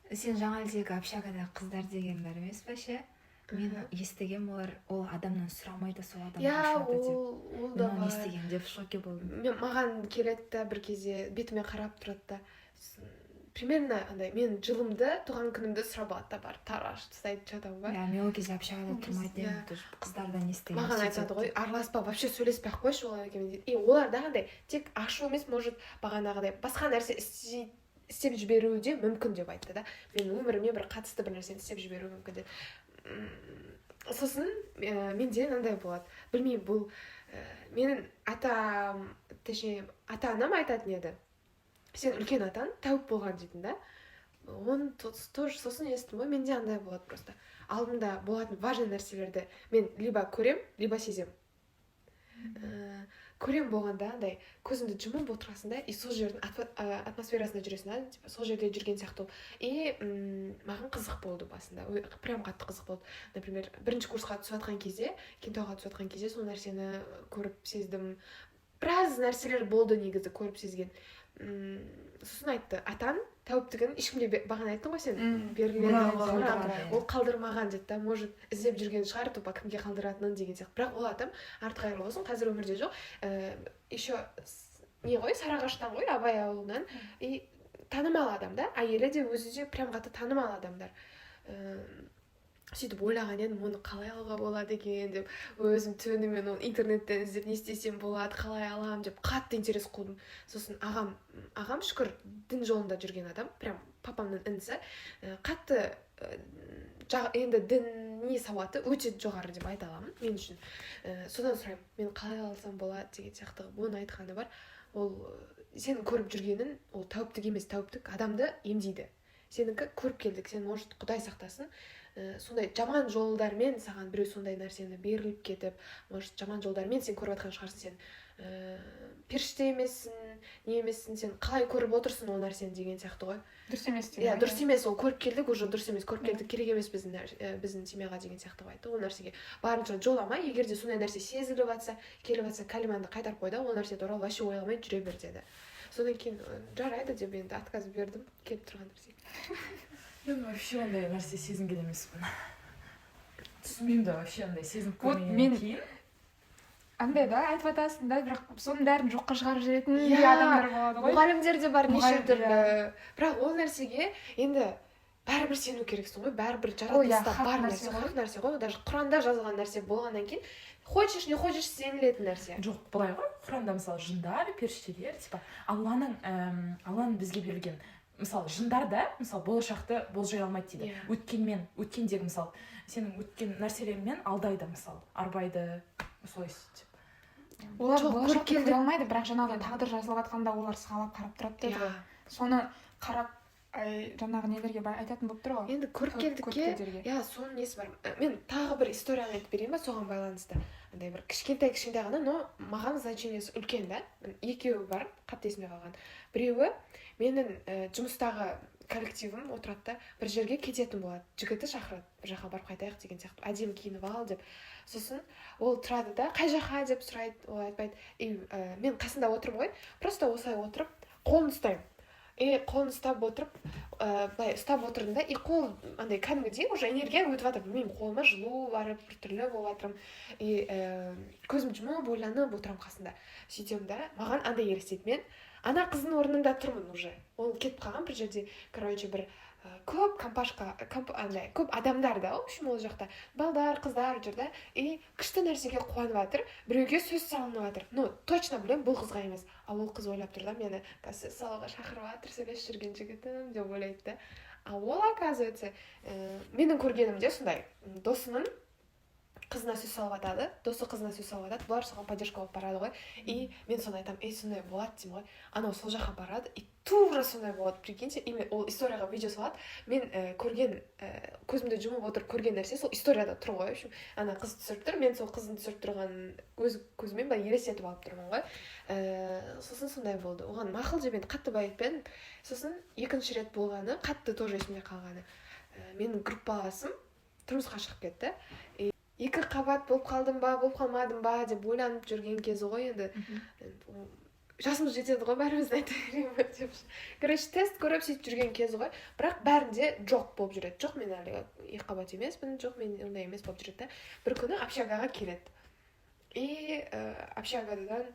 Сен жаңа әлдегі общагада қыздар деген бар емес па ше? Мен естігем, олар ол адамнан сұрамайды, сол адамға ашады деп. Ол Мен да оны бар. естігенде в шоке болдым. Мен, маған келеді да, бір кезде бетіме қарап тұрады да, сосын примерно андай менің жылымды, туған күнімді сұрап алады да, барып таро ашып тастайды, че там бар. Иә, мен ол кезде общагада тұрмайтын едім, Иә. тоже қыздардан естігемін. Маған Сөйтеді айтады ғой, деп. араласпа, вообще сөйлеспей ақ қойшы ол екеумен дейді. И олар да андай тек ашу емес, может, бағанағыдай басқа нәрсе істеп жіберуі де мүмкін деп айтты да, менің өміріме бір қатысты бір нәрсені істеп жіберуі мүмкін деді. Сосын менде мынандай болады, білмеймін, бұл менің атам, точнее, ата анам айтатын еді, сен үлкен атаң тәуіп болған дейтін да. Оны тоже сосын естідім ғой. Менде андай болады, просто алдында болатын важный нәрселерді мен либо көрем, либо сезем. Көрем болғанда, андай көзіңді жұмып отырасың да, и сол жердің атмосферасында жүресің да, типа сол жерде жүрген сияқты болып. И маған қызық болды басында, прям қатты қызық болды. Например, бірінші курсқа түсіп жатқан кезде, Кентауға түсіп жатқан кезде сол нәрсені көріп сездім. Біраз нәрселер болды негізі көріп сезген. Сосын айтты, атаң тәуіптігін ешкімге бағана айттың ғой сен, берілмеді, Мұра мұра қалдырмаған. Ол қалдырмаған деді да, может, іздеп жүрген шығар тупо кімге қалдыратынын деген сияқты. Бірақ ол атам, арты қайырлы болсын, қазір өмірде жоқ. Еще не ғой, Сарыағаштан ғой, Абай ауылынан, и танымал адам да, әйелі де, өзі де прям қатты танымал адамдар. Сөйтіп ойлаған едім, оны қалай алуға болады екен деп. Өзім түнімен оны интернеттен іздеп, не істесем болады, қалай аламын деп қатты интерес қудым. Сосын ағам, шүкір, дін жолында жүрген адам, прям папамның інісі, қатты енді діни сауаты өте жоғары деп айта аламын мен үшін. Содан сұраймын, мен қалай алсам болады деген сияқты қылып. Оның айтқаны бар, ол сенің көріп жүргенің ол тәуіптік емес, тәуіптік адамды емдейді, сенікі көріпкелдік. Сен, может, құдай сақтасын, сондай жаман жолдармен саған біреу сондай нәрсені беріліп кетіп, может, жаман жолдармен сен көріп жатқан шығарсың. Сен періште емессің, не емессің, сен қалай көріп отырсың ол нәрсені деген сияқты ғой. Дұрыс емес деген. Иә, дұрыс емес, ол көріпкелдік уже дұрыс емес, көріпкелдік керек емес біздің семьяға деген сияқты қылып айтты. Ол нәрсеге барынша жолама, егер де сондай нәрсе сезіліп жатса, келіп жатса, кәлимаңды қайтарып қой да, ол нәрсе туралы вообще ойламай жүре бер деді. Содан кейін жарайды деп енді отказ бердім келіп тұрған нәрсеге. Мен вообще ондай нәрсе сезінген емеспін, түсінбеймін да вообще, андай сезініп Вот көрмегеннен кейін. Андай да айтып жатасың да, бірақ соның бәрін жоққа шығарып жіберетін де адамдар болады ғой. Мұғалімдер де бар неше түрлі. Мұғалім, Бірақ ол нәрсеге енді бәрібір сену керексің ғой, бәрібір Ол иә, жаратылыста хақ бар нәрсе нәрсе, ғой. хақ нәрсе ғой. Даже Құранда жазылған нәрсе болғаннан кейін, хочешь не хочешь, сенілетін нәрсе. Жоқ, былай ғой, Құранда, мысалы, жындар, періштелер, типа Алланың бізге берілген, мысалы, жындар да, мысалы, болашақты болжай алмайды дейді. Өткенмен, өткендегі, мысалы, сенің өткен нәрселеріңмен алдайды, мысалы, арбайды, солай сөйтіп. Олар Жоқ, болашақты көріпкелдік. көре алмайды, бірақ жаңағыдай тағдыр жазылып жатқанда олар сығалап қарап тұрады деді ғой. Соны қарап, ай, жаңағы нелерге айтатын болып тұр ғой. Енді көріпкелдікке Көріпкелдерге. Иә, соның несі бар. Мен тағы бір историяны айтып берейін ба соған байланысты? Андай бір кішкентай кішкентай ғана, но маған значениесі үлкен да. Екеуі бар қатты есімде қалған. Біреуі менің жұмыстағы коллективім отырады да, бір жерге кететін болады, жігіті шақырады, бір жаққа барып қайтайық деген сияқты, әдемі киініп ал деп. Сосын ол тұрады да, қай жаққа деп сұрайды, ол айтпайды. И мен қасында отырмын ғой, просто осылай отырып қолын ұстаймын. И қолын ұстап отырып, былай ұстап отырдым да, и қол андай кәдімгідей уже энергия өтіп жатыр, білмеймін, қолыма жылу барып, біртүрлі болып жатырмын. И көзімді жұмып ойланып отырамын қасында. Сөйтемін да, маған андай елестейді, мен ана қыздың орнында тұрмын уже, ол кетіп қалған бір жерде, короче, бір көп компашка, андай көп адамдар да, в общем, ол жақта балдар, қыздар жүр да, и күшті нәрсеге қуанып жатыр, біреуге сөз салынып жатыр, но точно білемін, бұл қызға емес. Ал ол қыз ойлап тұр да, мені қазір сөз салуға шақырып жатыр сөйлесіп жүрген жігітім деп ойлайды да. А ол, оказывается, менің көргенімде сондай досының Қызына сөз салып жатады, досы қызына сөз салып жатады, бұлар соған поддержка болып барады ғой. И мен соны айтамын: «Ей, сондай болады», — деймін ғой. Анау сол жаққа барады, и тура сондай болады, прикиньте. И мен ол историяға видео салады. Мен көрген, көзімді жұмып отырып көрген нәрсе сол историяда тұр ғой. В общем, ана қыз түсіріп тұр, мен сол қыздың түсіріп тұрғанын өз көзіммен былай елестетіп алып тұрмын ғой. Сосын сондай болды. Оған мақұл деп енді қатты былай айтпадым. Сосын екінші рет болғаны, қатты тоже есімде қалғаны, менің группаласым тұрмысқа шығып кетті. И екі қабат болып қалдым ба, болып қалмадым ба деп ойланып жүрген кезі ғой енді. Енді жасымыз жетеді ғой бәріміздің, айта берейін ба деп. Короче, тест көріп, сөйтіп жүрген кезі ғой. Бірақ бәрінде жоқ болып жүреді: «Жоқ, мен әлі екі қабат емеспін, жоқ, мен ондай емес» болып жүреді да. Бір күні общагаға келеді. И общагадан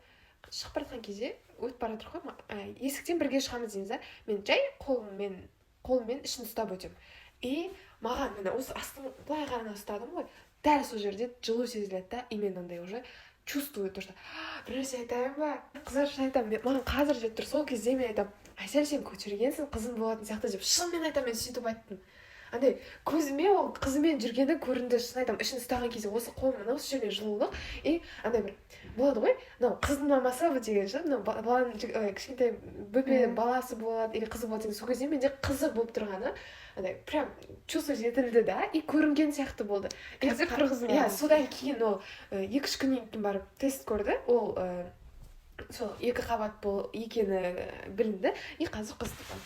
шығып бара жатқан кезде, өтіп бара жатыр ғой, есіктен бірге шығамыз дейміз да. Мен жай қолыммен ішін ұстап өтемін. И маған міне осы астын былай ғана ұстадым ғой, дәл сол жерде жылу сезіледі да. И мен андай уже чувствую то, что бір нәрсе айтайын ба, қыздар, шын айтамын, маған қазір жетіп тұр. Сол кезде мен айтамын: «Әсел, сен көтергенсің, қызың болатын сияқты», — деп. Шынымен айтамын, мен сөйтіп айттым. Андай көзіме ол қызымен жүргені көрінді, шын айтамын. Ішін ұстаған кезде осы қолым, мына осы жерде жылулық. И андай бір болады ғой, мынау қыздың мамасы деген ше, мынау баланың кішкентай бөпе баласы болады или қызы болады деген. Сол кезде менде қызы болып тұрғаны андай прям чувство жетілді да, и көрінген сияқты болды. И Қазір бір қызың иә бар. Содан кейін ол 2-3 күннен кейін барып тест көрді. Ол сол екі қабат бол екені білінді. И қазір қыз туған.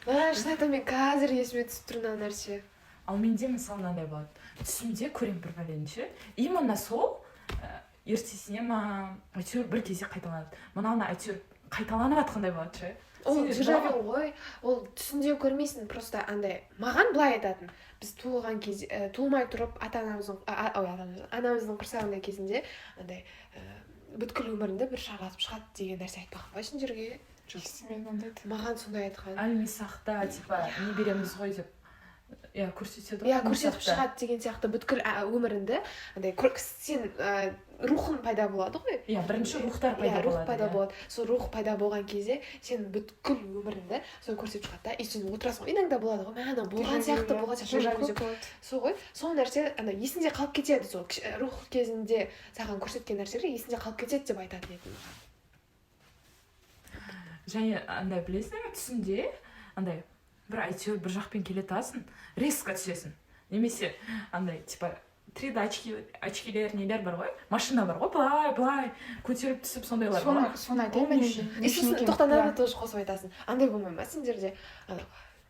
Мә, шын айтамын, мен қазір есіме түсіп тұр мына нәрсе. Ал менде, мысалы, мынандай болады: түсімде көремін бір бәлені ше, именно сол ертесіне ма, әйтеуір бір кезде қайталанады. Мынаны әйтеуір қайталанып жатқандай болады ше. Ол Сенде дежавю ғой. Ол түсінде көрмейсің, просто андай маған былай айтатын: біз туылған кезде, туылмай тұрып, ата анамыздың, ой, ата анамыздың құрсағында кезінде андай бүткіл өміріңді бір шарлатып шығады деген нәрсе айтпаған ба сендерге? Естімедім ондайды. Маған сондай айтқан. Әл-Мисақта типа не береміз ғой деп, иә, көрсетеді ғой. Иә, көрсетіп Мисақта. шығады деген сияқты. Бүткіл өміріңді андай сен рухың пайда болады ғой. Иә, бірінші рухтар пайда Иә, рух болады. пайда Иә. болады. Сол рух пайда болған кезде сен бүткіл өміріңді сол көрсетіп шығады да. И сен отырасың ғой, иногда болады ғой, мә, анау болған сияқты, болған сияқты, дежавю Көп деп. болады. Сол ғой, сол нәрсе ана есіңде қалып кетеді. Сол рух кезінде саған көрсеткен нәрселер есіңде қалып кетеді деп айтатын еді маған. Және андай, білесің бе, түсінде андай бір әйтеуір бір жақпен келе жатасың, резко түсесің. Немесе андай типа 3D очкилер, нелер бар ғой, машина бар ғой, былай былай көтеріп түсіп, сондайлар Соны бар. соны айтайын ба, Ол не не үшін? не И үшін сосын екенін? тоқта, мынаны Иә. тоже қосып айтасың. Андай болмай ма сендерде, ана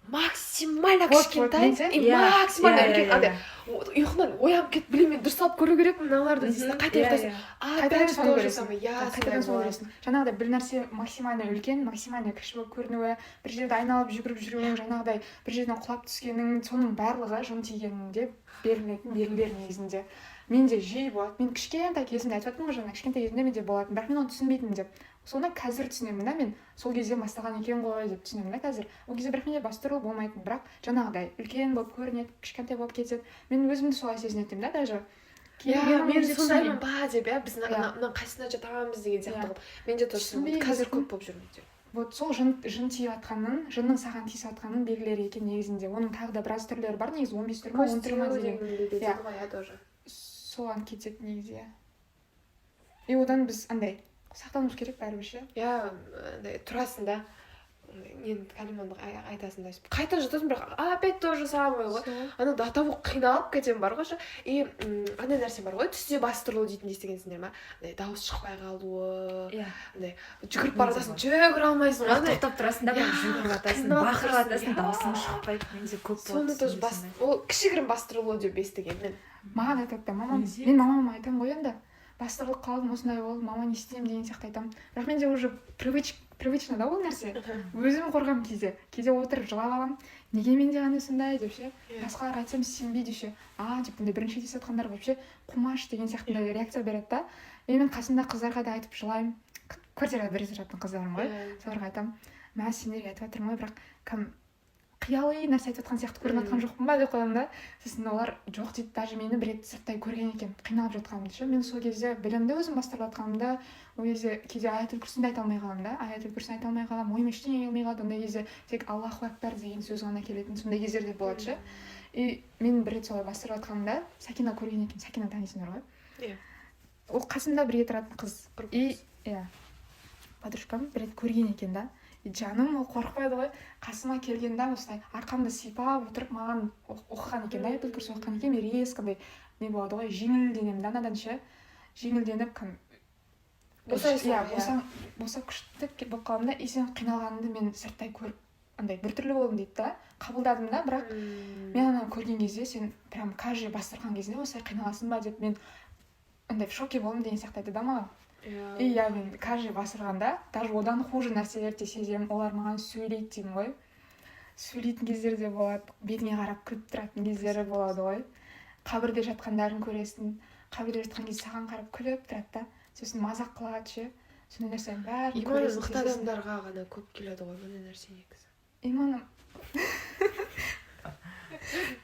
максимально Вот, вот, кішкентай менде- и Иә, максимально иә, үлкен, иә, андай ұйқыдан оянып кетіп, блин, мен дұрыстап көру керекпін мыналарды дейсің да, қайта ұйықтайсың. Қайтадан Опять соны то же көресің. самое, иә. Қайтадан Сондай соны болады. көресің. Жаңағыдай бір нәрсе максимально үлкен, максимально кіші болып көрінуі, бір жерде айналып жүгіріп жүруің, жаңағыдай бір жерден құлап түскенің, соның барлығы жын тигенінде берілетін белгілер. Негізінде менде жиі болады. Мен кішкентай кезімде, айтып жатырмын ғой жаңа, кішкентай кезімде менде болатын, бірақ мен оны түсінбейтінмін деп. Соны қазір түсінемін да, мен сол кезде бастаған екен ғой деп түсінемін да қазір. Ол кезде бірақ менде бастырылу болмайтын, бірақ жаңағыдай үлкен болып көрінеді, кішкентай болып кетеді. Мен өзімді солай сезінетін едім да даже. Иә, Кейін мен өзі сондаймын түсінбеймін. ба деп, иә, біз Иә. мына қайсысына жатамыз деген сияқты Иә. қылып. Менде тоже сондай Түсінбей қазір кететін. көп болып жүр менде. Вот сол жын тиіп жатқанның, жынның саған тиісіп жатқанының белгілері екен негізінде. Оның тағы да біраз түрлері бар негізі, 15 түрі ма, Көз 10 түрі ма тию деген. деген Иә. дейді ғой, иә, тоже. Соған кетеді негізі, иә. И одан біз андай сақтануымыз керек бәрібір ше. Иә, андай тұрасың да, нені, кәлиманы айтасың да, қайта жатасың, бірақ опять то же самое ғой. Ана до того қиналып кетемін бар ғой ше. И андай нәрсе бар ғой, түсте бастырылу дейтін, естігенсіңдер ма? Андай дауыс шықпай қалуы. Иә. Андай жүгіріп бара жатасың, жүгіре алмайсың ғой андай. Тоқтап тұрасың да, бірақ Иә, жүгіріп жатасың, қиналып бақырып тұрсың, жатасың, иә. дауысың шықпайды. Менде көп Соны болады тоже түсімде бас сондай. ол кішігірім бастырылу деп естігенмін мен. Маған айтады да мамам. Өзі- Мен мамама айтамын ғой енді: «Бастырылып қалдым, осындай болды, мама, не істеймін?» деген сияқты айтамын. Бірақ менде уже привычно да ол нәрсе. Өзім қорқамын кейде. Кейде отырып жылап аламын, неге менде ғана сондай деп ше. Иә. Басқаларға айтсам, сенбейді ше, а деп, андай бірінші тиісіп жатқандар вообще қумаш деген сияқты реакция береді да. И мен қасымда қыздарға да айтып жылаймын, квартирада бірге тұратын қыздарым ғой. Соларға айтамын: «Мә, сендерге айтып жатырмын ғой, бірақ кәдімгі қияли нәрсе айтып жатқан сияқты көрініп жатқан жоқпын ба?» — деп қоямын да. Сосын олар «жоқ» дейді. Даже мені бір рет сырттай көрген екен қиналып жатқанымды ше. Мен сол кезде білемін да өзім бастырылып жатқанымды. Ол кезде кейде аятул күрсін де айта алмай қаламын да, аятул күрсін айта алмай қаламын, ойыма ештеңе келмей қалады. Ондай кезде тек «Аллаху акбар» деген сөз ғана келетін сондай кездер де болады ше. И мен бір рет солай бастырып жатқанымда Сакина көрген екен. Сакина танисыңдар ғой? Иә. Ол қасымда бірге тұратын қыз. И иә, подружкам бір рет көрген екен да. И жаным, ол қорықпайды ғой, қасыма келген да, осылай арқамды сипап отырып маған оқыған екен да, аятул курси оқыған екен. Мен резко андай не болады ғой, жеңілденемін да анадан ше, жеңілденіп кәдімгі Босайсың иә, ғой, иә. Босап күшті болып қаламын да. И сен қиналғаныңды мен сырттай көріп, андай біртүрлі болдым дейді да, қабылдадым да. Бірақ мен ананы көрген кезде, сен прям каждый бастырған кезінде осылай қиналасың ба деп, мен андай в шоке болдым деген сияқты айтты да маған. И иә, мен каждый бастырғанда даже одан хуже нәрселерді де сеземін. Олар маған сөйлейді деймін ғой, сөйлейтін кездері де болады, бетіңе қарап күліп тұратын кездері болады ғой. Қабірде жатқандарын көресің, қабірде жатқан кезде саған қарап күліп тұрады да, сосын мазақ қылады ше. Сондай нәрсенің бәрін Иманы көресің, мықты сезесің. адамдарға ғана көп келеді ғой бұндай нәрсе негізі. Иманы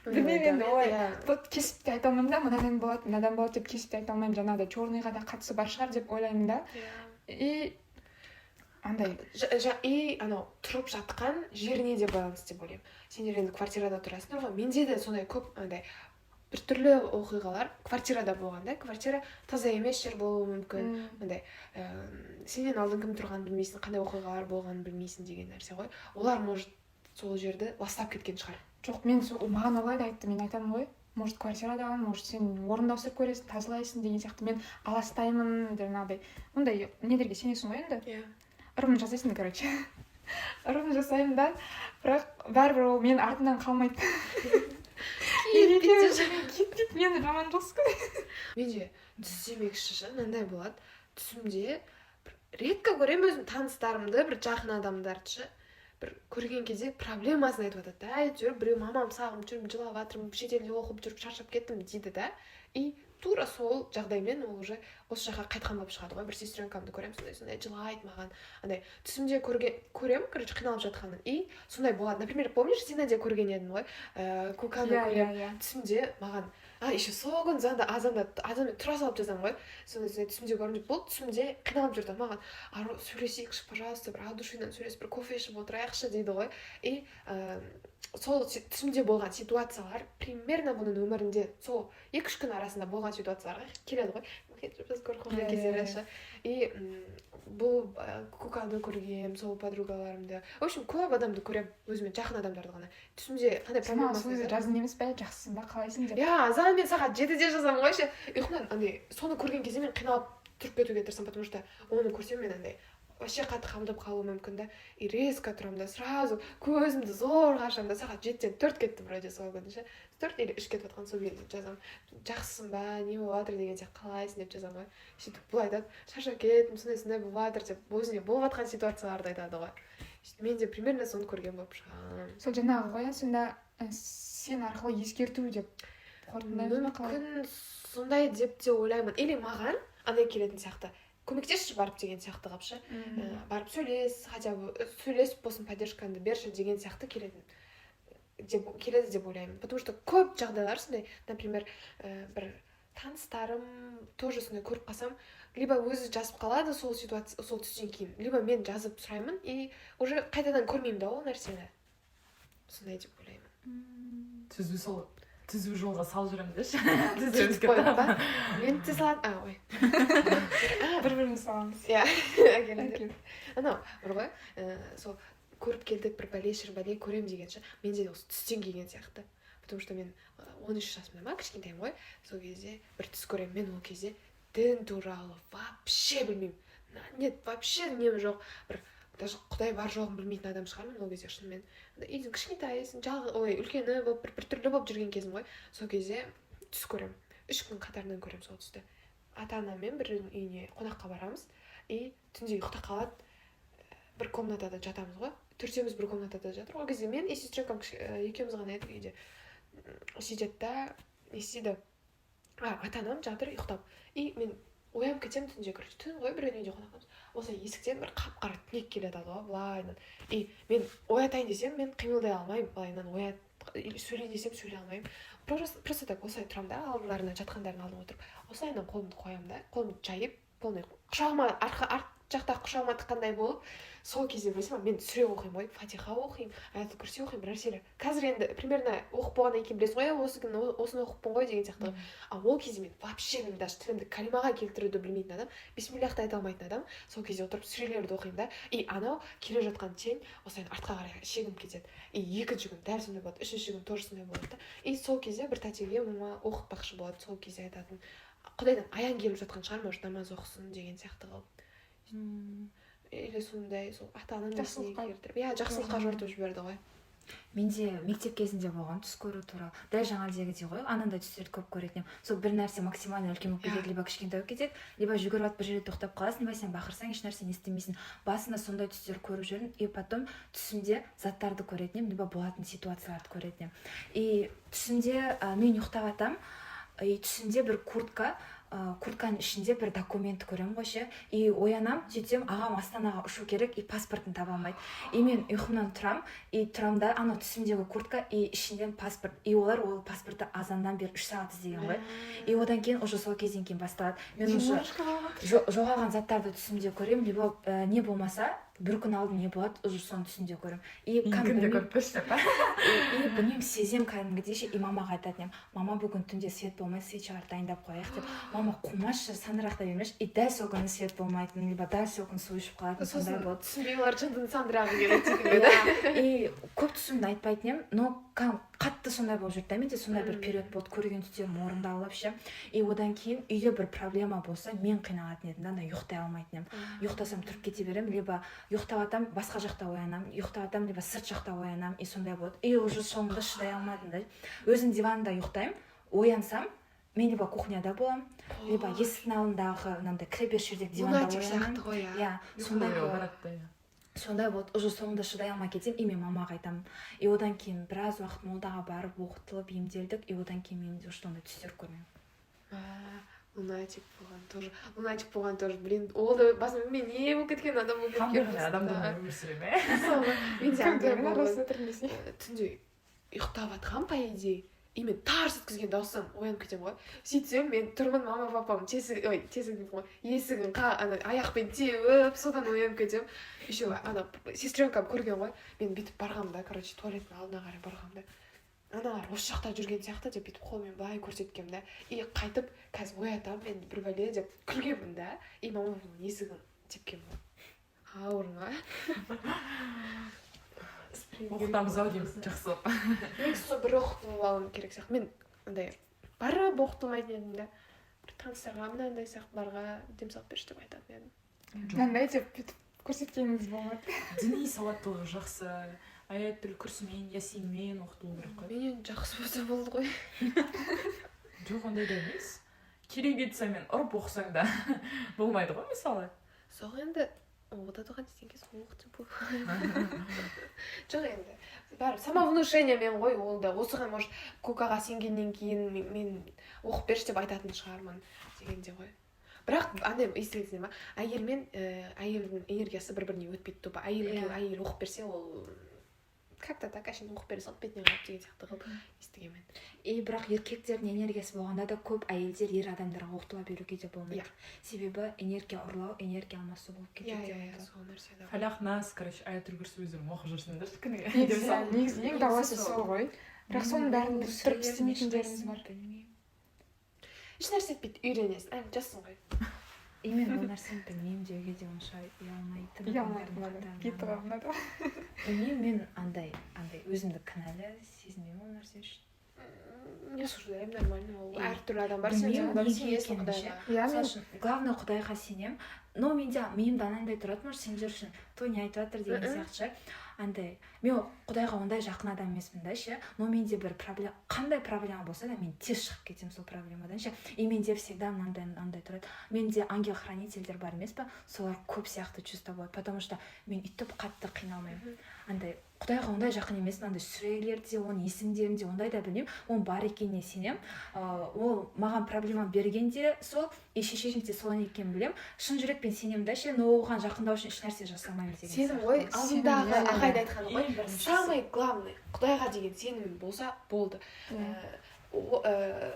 білмеймін енді, олай вот кесіп те айта алмаймын да, мынадан болады, мынадан болады деп кесіп те айта алмаймын. Жаңағыдай черныйға да қатысы бар шығар деп ойлаймын да. И андай И анау тұрып жатқан жеріне де байланысты деп ойлаймын. Сендер енді квартирада тұрасыңдар ғой, менде де сондай көп андай біртүрлі оқиғалар квартирада болған да. Квартира таза емес жер болуы мүмкін, мындай сенен алдын кім тұрғанын білмейсің, қандай оқиғалар болғанын білмейсің деген нәрсе ғой. Олар, может, сол жерді ластап кеткен шығар. Жоқ, мен сол, маған олай да айтты. Мен айтамын ғой, может, квартирадан, может, сен орынды ауыстырып көресің, тазалайсың деген сияқты, мен аластаймын, жаңағыдай ондай нелерге сенесің ғой енді. Ырым жасайсың, короче, ырым жасаймын да, бірақ бәрібір ол менің артымнан қалмайды. Кетпейді, мені жаман жақсы көреді. Менде түс демекші ше, мынандай болады: түсімде бір редко көремін өзім таныстарымды, бір жақын адамдарды ше. Бір көрген кезде проблемасын айтып жатады да, әйтеуір біреу: «Мамам сағынып жүрмін, жылап жатырмын, шетелде оқып жүріп шаршап кеттім», — дейді да. И тура сол жағдаймен ол уже осы жаққа қайтқан болып шығады ғой. Бір сестренкамды көремін, сондай сондай жылайды маған, андай түсімде көрген көремін, короче, қиналып жатқанын. И сондай болады. Например, помнишь, сені де көрген едім ғой, куканы Иә. көремін иә иә түсімде маған. А еще сол күні звонда, азанда азанда тұра салып жазамын ғой, сондай сондай түсімде көрдім деп. Бұл түсімде қиналып жүрді маған: «Ару, сөйлесейікші, пожалуйста, бір от душидан сөйлесіп, бір кофе ішіп отырайықшы», — дейді ғой. И сол түсімде болған ситуациялар примерно бұның өмірінде сол 2-3 күн арасында болған ситуацияларға келеді ғой, біз көріп қалған кездері ше. И бұл куканы көргем, сол подругаларымды, в общем, көп адамды көремін, өзіме жақын адамдарды ғана түсімде қандай Сен маған проблемасын сол кезде айтады. жаздың емес пе, жақсысың ба, қалайсың деп? Иә, азан мен сағат 7-де жазамын ғой ше, ұйқымнан. Андай соны көрген кезде мен қиналып тұрып кетуге тырысамын, потому что оны көрсем, мен андай вообще қатты қабылдап қалуым мүмкін да. И резко тұрамын да, сразу көзімді зорға ашамын да, сағат 7-тен 4 кетті вроде сол күні ше, 4 или 3 кетіп жатқан сол кезде жазамын: «Жақсысың ба, не болып жатыр?» деген сияқты, «Қалайсың?» деп жазамын ғой. Сөйтіп бұл айтады: «Шаршап кеттім, сондай сондай болып жатыр», — деп, өзіне болып жатқан ситуацияларды айтады ғой. Сөйтіп мен де примерно соны көрген болып шығамын. Сол жаңағы ғой, иә, сонда сен арқылы ескерту деп қорытындылаймыз ба, қалай? Мүмкін, сондай деп те ойлаймын. Или маған андай келетін сияқты, көмектесші барып деген сияқты қылып ше. Барып сөйлес, хотя бы сөйлесіп болсын, поддержкаңды берші деген сияқты келетін деп келеді деп ойлаймын. Потому что көп жағдайлар сондай, например, бір таныстарым тоже сондай көріп қалсам, либо өзі жазып қалады сол ситуация, сол түстен кейін, либо мен жазып сұраймын и уже қайтадан көрмеймін да ол нәрсені. Сондай деп ойлаймын. Түзу, сол түзу жолға салып жүремін деші. Сөйтіп қойып па, мен де салады, а, ой. Бір бірімізді саламыз. Иә, әкеліңдер. Анау бар ғой, сол көріп келдік бір бәле шір бәле көремін деген ше, менде де осы түстен келген сияқты. Потому что мен 13 жасымда ма, кішкентаймын ғой, сол кезде бір түс көремін. Мен ол кезде дін туралы вообще білмеймін, нет, вообще нем жоқ, бір даже құдай бар жоғын білмейтін адам шығармын ол кезде шынымен. Үйдің кішкентайсың, жалғыз, ой, үлкені болып, бір біртүрлі болып жүрген кезім ғой. Сол кезде түс көремін, 3 күн қатарынан көремін сол түсті. Ата анаммен біреудің үйіне қонаққа барамыз и түнде ұйықтап қалады, бір комнатада жатамыз ғой, төртеуміз бір комнатада жатыр. Ол кезде мен и сестренкам екеуміз ғана едік үйде. Сөйтеді да, не істейді, а ата анам жатыр ұйықтап. И мен оянып кетемін түнде, короче, түн ғой, біреудің үйінде қонақтамыз. Осылай есіктен бір қап қара түнек келе жатады ғой былайынан. И мен оятайын десем, мен қимылдай алмаймын былайынан, оят, сөйлейін десем, сөйлей алмаймын. Просто так осылай тұрамын да, алдыларына, жатқандарының алдына отырып, осылайынан қолымды қоямын да, қолымды жайып, полный құшағыма арқа арт жақта құшағыма тыққандай болып. Сол кезде, білесің ба, мен сүре оқимын ғой, Фатиха оқимын, Аятул Күрси оқимын, бір нәрселер. Қазір енді примерно оқып болғаннан кейін білесің ғой, иә, осы күні осыны оқыппын ғой деген сияқты. А ол кезде мен вообще, мен даже тілімді калимаға келтіруді білмейтін адам, бисмиллахты айта алмайтын адам, сол кезде отырып сүрелерді оқимын да. И анау келе жатқан тень осылай артқа қарай шегініп кетеді. И екінші күн дәл сондай болады, үшінші күн тоже сондай болады да. И сол кезде бір тәтеге мама оқытпақшы болады. Сол кезде айтатын: құдайдан аян келіп жатқан шығар, может, намаз оқысын деген сияқты қылып. Или сондай, сол ата ананың несіне Жақсылыққа. келтіріп, иә, жақсылыққа жортып жіберді ғой. Менде мектеп кезінде болған түс көру туралы, дәл жаңағыдегідей ғой, анандай түстерді көп көретін едім. Сол бір нәрсе максимально үлкен болып кетеді, либо кішкентай болып кетеді, либо жүгіріп атып бір жерде тоқтап қаласың, либо сен бақырсаң, ешнәрсені естімейсің. Басында сондай түстер көріп жүрдім. И потом түсімде заттарды көретін едім, либо болатын ситуацияларды көретін едім. И түсімде мен ұйықтап жатамын, и түсімде бір куртка, куртканың ішінде бір документ көремін ғой ше. И оянамын, сөйтсем, ағам Астанаға ұшу керек и паспортын таба алмайды. И мен ұйқымнан тұрамын, и тұрамын да, анау түсімдегі куртка и ішінде паспорт. И олар ол паспортты азаннан бері 3 сағат іздеген ғой. И одан кейін уже сол кезден кейін басталады, мен уже жоғалған заттарды түсімде көремін, либо не болмаса бір күн алдын не болады, уже соны түсімде көремін. И Күнде білмеймін- көріп тұршы деп па? И білмеймін, сеземін кәдімгідей ше. И мамаға айтатын едім: «Мама, бүгін түнде свет болмай, свечалар дайындап қояйық», — деп. «Мама, қумашы, сандырақтай бермеші». И дәл сол күні свет болмайтын, либо дәл сол күні су ішіп қалатын, сондай Сосын болды. түсінбей, олар жындының сандырағы келеді дегенде да. Иә, и көп түсімді айтпайтын едім, но қатты сондай болып жүрді да. Менде сондай бір период болды, көрген түстерім орындалып ше. И одан кейін үйде бір проблема болса, мен қиналатын едім да, ана ұйықтай алмайтын едім. Ұйықтасам, тұрып кете беремін, либо ұйықтап жатамын, басқа жақта оянамын, ұйықтап жатамын, либо сырт жақта оянамын, и сондай болады. И уже соңында шыдай алмадым да, өзім диванда ұйықтаймын, оянсам, мен либо кухняда боламын, либо есіктің алдындағы мынандай кіреберіс жердегі диванда Лунатик оянамын. сияқты ғой, иә. Иә, сондай Ой, болады. барады да, иә. Сондай болды. Уже соңында шыдай алмай кетемін, и мен мамаға айтамын. И одан кейін біраз уақыт молдаға барып, оқытылып, емделдік. И одан кейін мен уже ондай түстер көрмеймін. А, лунатик болған тоже, лунатик болған тоже, блин, ол да басында мен не болып кеткен адам болып Қандай кеткен. ғана адамдармен өмір сүремін, ә? Сол ғой. Менде андай Кімдермен болған. арасында тұрмын десең. Түнде ұйықтап жатқанмын, по идее, и мен тарс еткізген дауыстан оянып кетемін ғой. Сөйтсем, мен тұрмын, мама, папам тесік, ой, тесік деймін ғой, есігін ана аяқпен теуіп, содан оянып кетемін. Еще ана сестренкам көрген ғой, мен бүйтіп барғанмын да, короче, туалеттің алдына қарай барғанмын да, аналар осы жақта жүрген сияқты деп, бүйтіп қолыммен былай көрсеткенмін да. И қайтып қазір оятамын мен бір бәле деп күлгенмін да. И мама папамның есігін тепкенмін ғой. Ауыр ма? Оқытамыз ау дейміз жақсылап. Негізі сол бір оқытылып алуым керек сияқты. Мен андай барып оқытылмайтын едім да, бір таныстарға, мынандай сияқтыларға дем салып берші деп айтатын едім. Мынандай деп бүйтіп көрсеткеніңіз болмады. Діни сауаттылығы жақсы, Аятүл Күрсімен, Ясинмен оқытылу керек қой. Менен жақсы болса болды ғой. Жоқ, ондай да емес, кириллицамен ұрып оқысаң да болмайды ғой, мысалы. Сол енді оқытады десең, сол оқ деп. Жоқ, енді бәрі самовнушениемен ғой ол да. Осыған, может, кукаға сенгеннен кейін мен оқып берші деп айтатын шығармын дегенде ғой. Бірақ андай естідіңіздер ма, әйел мен әйелдің энергиясы бір біріне өтпейді тупо. Әйел Иә. Әйел оқып берсе, ол как то так әшейін оқып бере салды, бетіне қарап деген сияқты қылып естігенмін. И бірақ еркектердің энергиясы болғанда да, көп әйелдер ер адамдарға оқытыла беруге де болмайды. Себебі энергия ұрлау, энергия алмасу болып кетеді иә деп иә иә айтады. Сол нәрсе да. Фалақ, Нас, короче, Аятүл Күрсі өздерің оқып жүрсіңдер күніге. Негізі ең дауасы Негізі сол ғой, бірақ соның бәрін біліп тұрып істемейтіндеріміз бар. Білмеймін. Ешнәрсе етпейді, үйренесің, әлі жассың ғой. И мен ол нәрсені білмеймін деуге де онша ұялмайтын Ұялмайтын адамдардың адам қатарынан. кетіп қалады. Білмеймін, мен андай өзімді кінәлі сезінбеймін ол нәрсе үшін. Не осуждаем, нормально ол. Әртүрлі адам бар, сен Білмеймін, де неге сенесің екенін ше. құдайға. Иә, Сол мен үшін главное құдайға сенемін, но менде миымда анандай тұрады, может, сендер үшін то не айтып жатыр деген Мгм. сияқты ше. Андай мен құдайға ондай жақын адам емеспін да ше, но менде бір проблема, қандай проблема болса да, мен тез шығып кетемін сол проблемадан ше. И менде всегда мынандай мынандай тұрады, менде ангел хранительдер бар емес па, солар көп сияқты чувство болады, потому что мен өйтіп қатты қиналмаймын. Андай құдайға ондай жақын емеспін, андай сүрелерде, оның есімдерінде ондай да білмеймін, оның бар екеніне сенемін. Ол маған проблема берген де сол, и шешетін де сол екенін білемін, шын жүрекпен сенемін да ше, но оған жақындау үшін ешнәрсе жасамаймын деген Сенім сияқты. ғой алдындағы Сенім, иә, ағайдың иә. айтқаны ғой. Ең біріншісі. Самый главный құдайға деген сенімің болса болды. Иә. Ә, о- ә,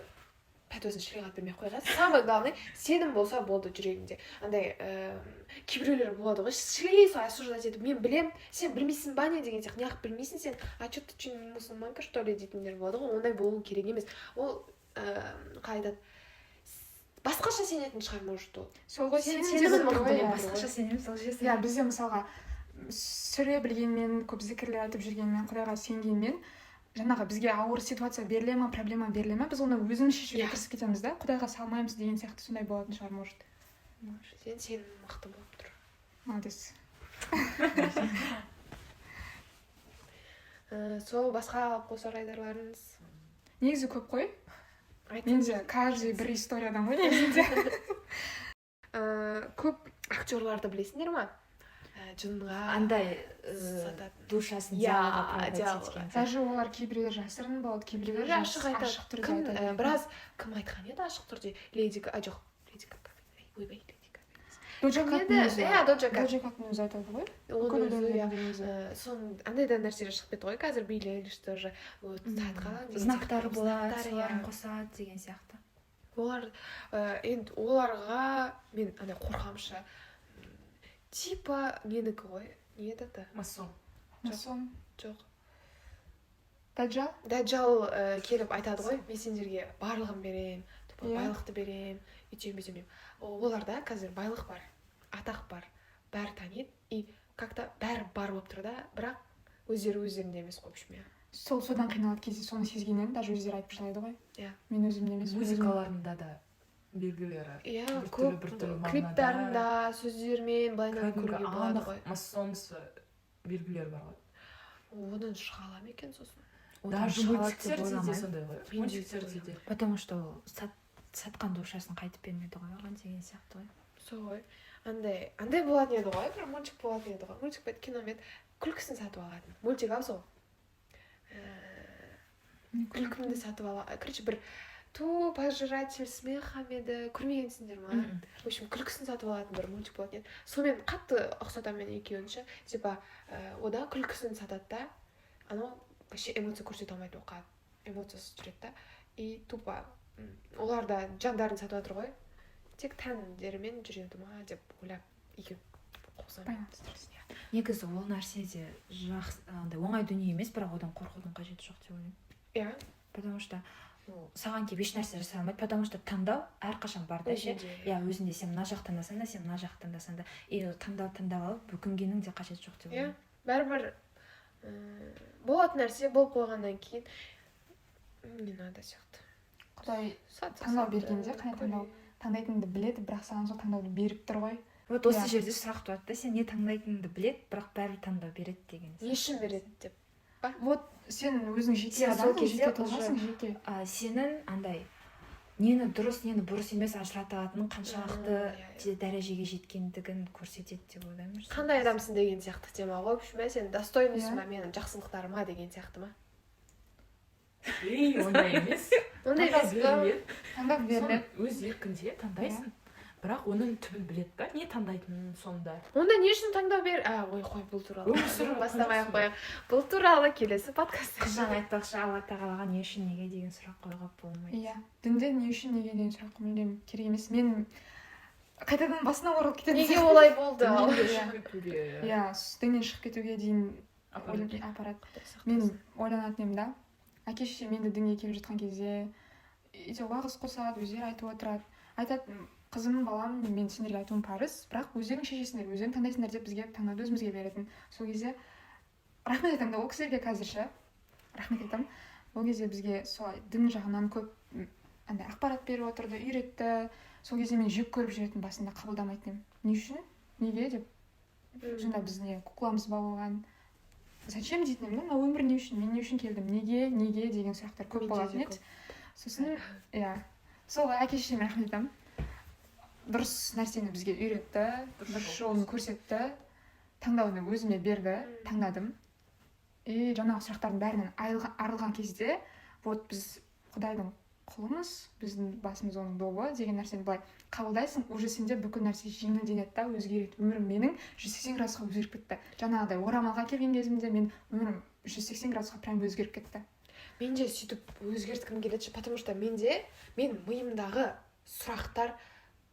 Пәтуасын шариғат бермей ақ қойған. Самое главное, сенім болса болды жүрегіңде. Андай кейбіреулер болады ғой, шли солай осуждать етіп, мен білем, сен білмейсің ба не деген сияқты, неғып білмейсің сен, а че ты че, не мусульманка, что ли, дейтіндер болады ғой. Ондай болу керек емес. Ол қалай айтады, басқаша сенетін шығар, может, ол. Сол ғой. Сен Сенім сенімің деп отыр мықты ғой, болу иә. Басқаша сенемін сол жерде. Иә, бізде, мысалға, сүре білгенмен, көп зікірлер айтып жүргенмен, құдайға сенгенмен, жаңағы бізге ауыр ситуация беріле ма, проблема беріле ма, біз оны өзіміз шешуге тырысып кетеміз да, құдайға салмаймыз деген сияқты, сондай болатын шығар, может. Сен сенімің мықты болып тұр. Молодец. Сол басқа алып қосар айдарларыңыз? Негізі көп қой. Айтыңыз. Менде каждый бір историядан ғой негізінде. Көп. Актерларды білесіңдер ма? Жынға Андай сататын. душасын Иә, дьяволға продать дьяволға. еткен. Даже олар кейбіреулер жасырын болады, кейбіреулер Кейбіреулер ашық айтады. ашық түрде Кім айтады. Біраз кім айтқан еді ашық түрде? Леди а, жоқ, Леди Гага, ойбай, Леди Гага. Доджа Кім Каттың еді? өзі. Иә, Доджа Кат. Доджа Каттың өзі айтады ғой. Оның Бүкіл өзі, иә. өлеңдердің өзі. Соның андай да нәрселер шығып кетті ғой қазір, Билли Айлиш тоже вот сатқан деген Знактары сияқты. болады, Знактары, соларын иә. қосады деген сияқты. Олар енді оларға мен андай қорқамын ше. Типа ненікі ғой, не еді аты? Масон. Масон. Жоқ. Даджал. Даджал келіп айтады ғой, мен сендерге барлығын беремін, типа байлықты беремін, үйтемін, бүйтемін деп. Оларда қазір байлық бар, атақ бар, бәрі таниды, и как то бәрі бар болып тұр да, бірақ өздері өздерінде емес қой, в общем, иә. Сол содан қиналады кезде, соны сезгеннен даже өздері айтып жылайды ғой. Иә. Мен өзімде емес, өзім- Музыкаларында да белгілері Иә, біртүрлі, көп біртүрлі мағынада. клиптарында сөздермен былайынан Кәдімгі көруге болады анық ғой. Масонсы белгілері бар ғой. Одан шыға ала ма екен сосын? Одан Даже шыға алады деп мультиктерде де ойламаймын. сондай ғой. Мен де Мультиктерде де. Потому что ол сатқан душасын қайтып бермеді ғой оған деген сияқты ғой. Сол ғой, андай болатын еді ғой, бір мультик болатын еді ғой, мультик па еді, кино ма еді, күлкісін сатып алатын мультик ау сол. Күлкімді сатып ала, короче, бір ту пожиратель смеха ма еді, көрмегенсіңдер ма? В общем, күлкісін сатып алатын бір мультик болатын еді, сонымен қатты ұқсатамын мен екеуін ше. Типа ода күлкісін сатады да, анау вообще эмоция көрсете алмайды, оқады, эмоциясыз жүреді да, и тупо олар да жандарын сатып жатыр ғой, тек тәндерімен жүреді ма деп ойлап, екеуін қосамын. Байланыстырасың. Иә. Негізі ол нәрсе де жақсы, андай оңай дүние емес, бірақ одан қорқудың қажеті жоқ деп ойлаймын. Потому что ол саған келіп еш нәрсе жасай алмайды, потому что таңдау әрқашан бар да ше. Өзінде. Иә, өзінде. Сен мына жақ таңдасаң да, сен мына жақ таңдасаң да, и таңдау таңдап алып өкінгеннің де қажеті жоқ деп ойлаймын. Бәрібір болатын нәрсе болып қойғаннан кейін не надо сияқты. Құдай Сатса, таңдау сатты, бергенде қандай таңдау көрейік. таңдайтыныңды біледі, бірақ саған сол таңдауды беріп тұр ғой. Вот осы жерде сұрақ туады да, сен не таңдайтыныңды біледі, бірақ бәрібір таңдау береді деген Не үшін береді деп. Вот сен өзің жеке Сен сол адамсың, кезде жеке тұлғасың, жеке. Сенің андай нені дұрыс, нені бұрыс емес ажырата алатының қаншалықты Иә, иә. дәрежеге жеткендігін көрсетеді деп ойлаймын. Қандай адамсың деген сияқты тема ғой, в общем, иә, сен достойныйсың Иә. ба менің жақсылықтарыма деген сияқты ма? Ей, ондай емес. Ондай емес Таңдау па? беріледі. Таңдау беріледі. Соны өз еркінде таңдайсың, бірақ оның түбін біледі да, не таңдайтынын сонда. Онда не үшін таңдау бер, а, ой, қой, бұл туралы Өмір сүру бастамай ақ қажет. қояйық, бұл туралы келесі подкастта. Қызжан айтпақшы, Алла тағалаға не үшін, неге деген сұрақ қоюға болмайды. Иә, дінде не үшін, неге деген сұрақ мүлдем керек емес. Мен қайтадан басына оралып кететін Неге сияқтымын. олай болды ал? Діннен де шығып кетуге Иә, діннен шығып кетуге дейін апарады. Апарады. Мен ойланатын едім да, әке шешем енді дінге келіп жатқан кезде үйде уағыз қосады, өздері айтып отырады, айтады: «Қызым, балам, мен сендерге айтуым парыз, бірақ өздерің шешесіңдер, өздерің таңдайсыңдар», — деп бізге таңдауды өзімізге беретін. Сол кезде рахмет айтамын да ол кісілерге, қазір ше рахмет айтамын. Ол кезде бізге солай дін жағынан көп андай ақпарат беріп отырды, үйретті. Сол кезде мен жек көріп жүретін басында, қабылдамайтын едім, не үшін, неге деп. Сонда біз не, кукламыз ба оған, зачем дейтін едім да, мына өмір не үшін, мен не үшін келдім, неге, неге деген сұрақтар көп Менде де болатын еді. көп. Сосын, иә, сол әке шешеме рахмет айтамын, дұрыс нәрсені бізге үйретті, Дұрыс дұрыс жол. жолын көрсетті, таңдауды өзіме берді, таңдадым. И жаңағы сұрақтардың бәрінен арылған кезде, вот біз құдайдың құлымыз, біздің басымыз оның добы деген нәрсені былай қабылдайсың, уже сенде бүкіл нәрсе жеңілденеді да, өзгереді. Өмірім менің 180 градусқа өзгеріп кетті. Жаңағыдай орамалға келген кезімде мен өмірім 180 градусқа прям өзгеріп кетті. Мен де сөйтіп өзгерткім келеді ше, потому что менде, мен миымдағы сұрақтар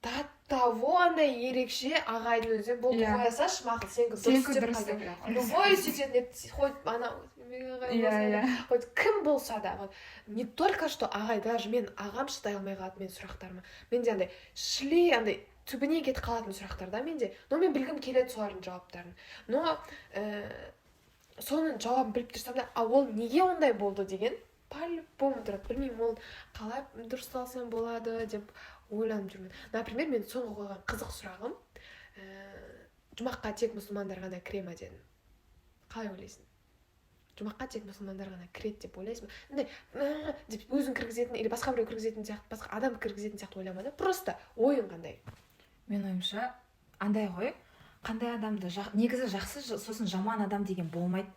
до того андай ерекше, ағайдың өзі болды, қоя салшы, мақұл, сенікі дұрыс Сенікі деп дұрыс қазір деп. Любой сөйтетін еді, хоть ана ағай болса да, хоть кім болса да. Вот не только что ағай, даже мен ағам шыдай алмай қалады менің сұрақтарыма. Менде андай шли, андай түбіне кетіп қалатын сұрақтар да менде, но мен білгім келеді солардың жауаптарын. Но соның жауабын біліп тұрсам да, а ол неге ондай болды деген по-любому тұрады. Білмеймін, ол қалай дұрысталсам болады деп ойланып жүрмін. Например, мен соңғы қойған қызық сұрағым, жұмаққа тек мұсылмандар ғана кіре ма дедім. Қалай ойлайсың, жұмаққа тек мұсылмандар ғана кіреді деп ойлайсың ба? Андай «Мә» деп өзің кіргізетін или басқа біреу кіргізетін сияқты, басқа адам кіргізетін сияқты ойлама да, просто ойың қандай? Менің ойымша, андай ғой, қандай адамды негізі жақсы, сосын жаман адам деген болмайды.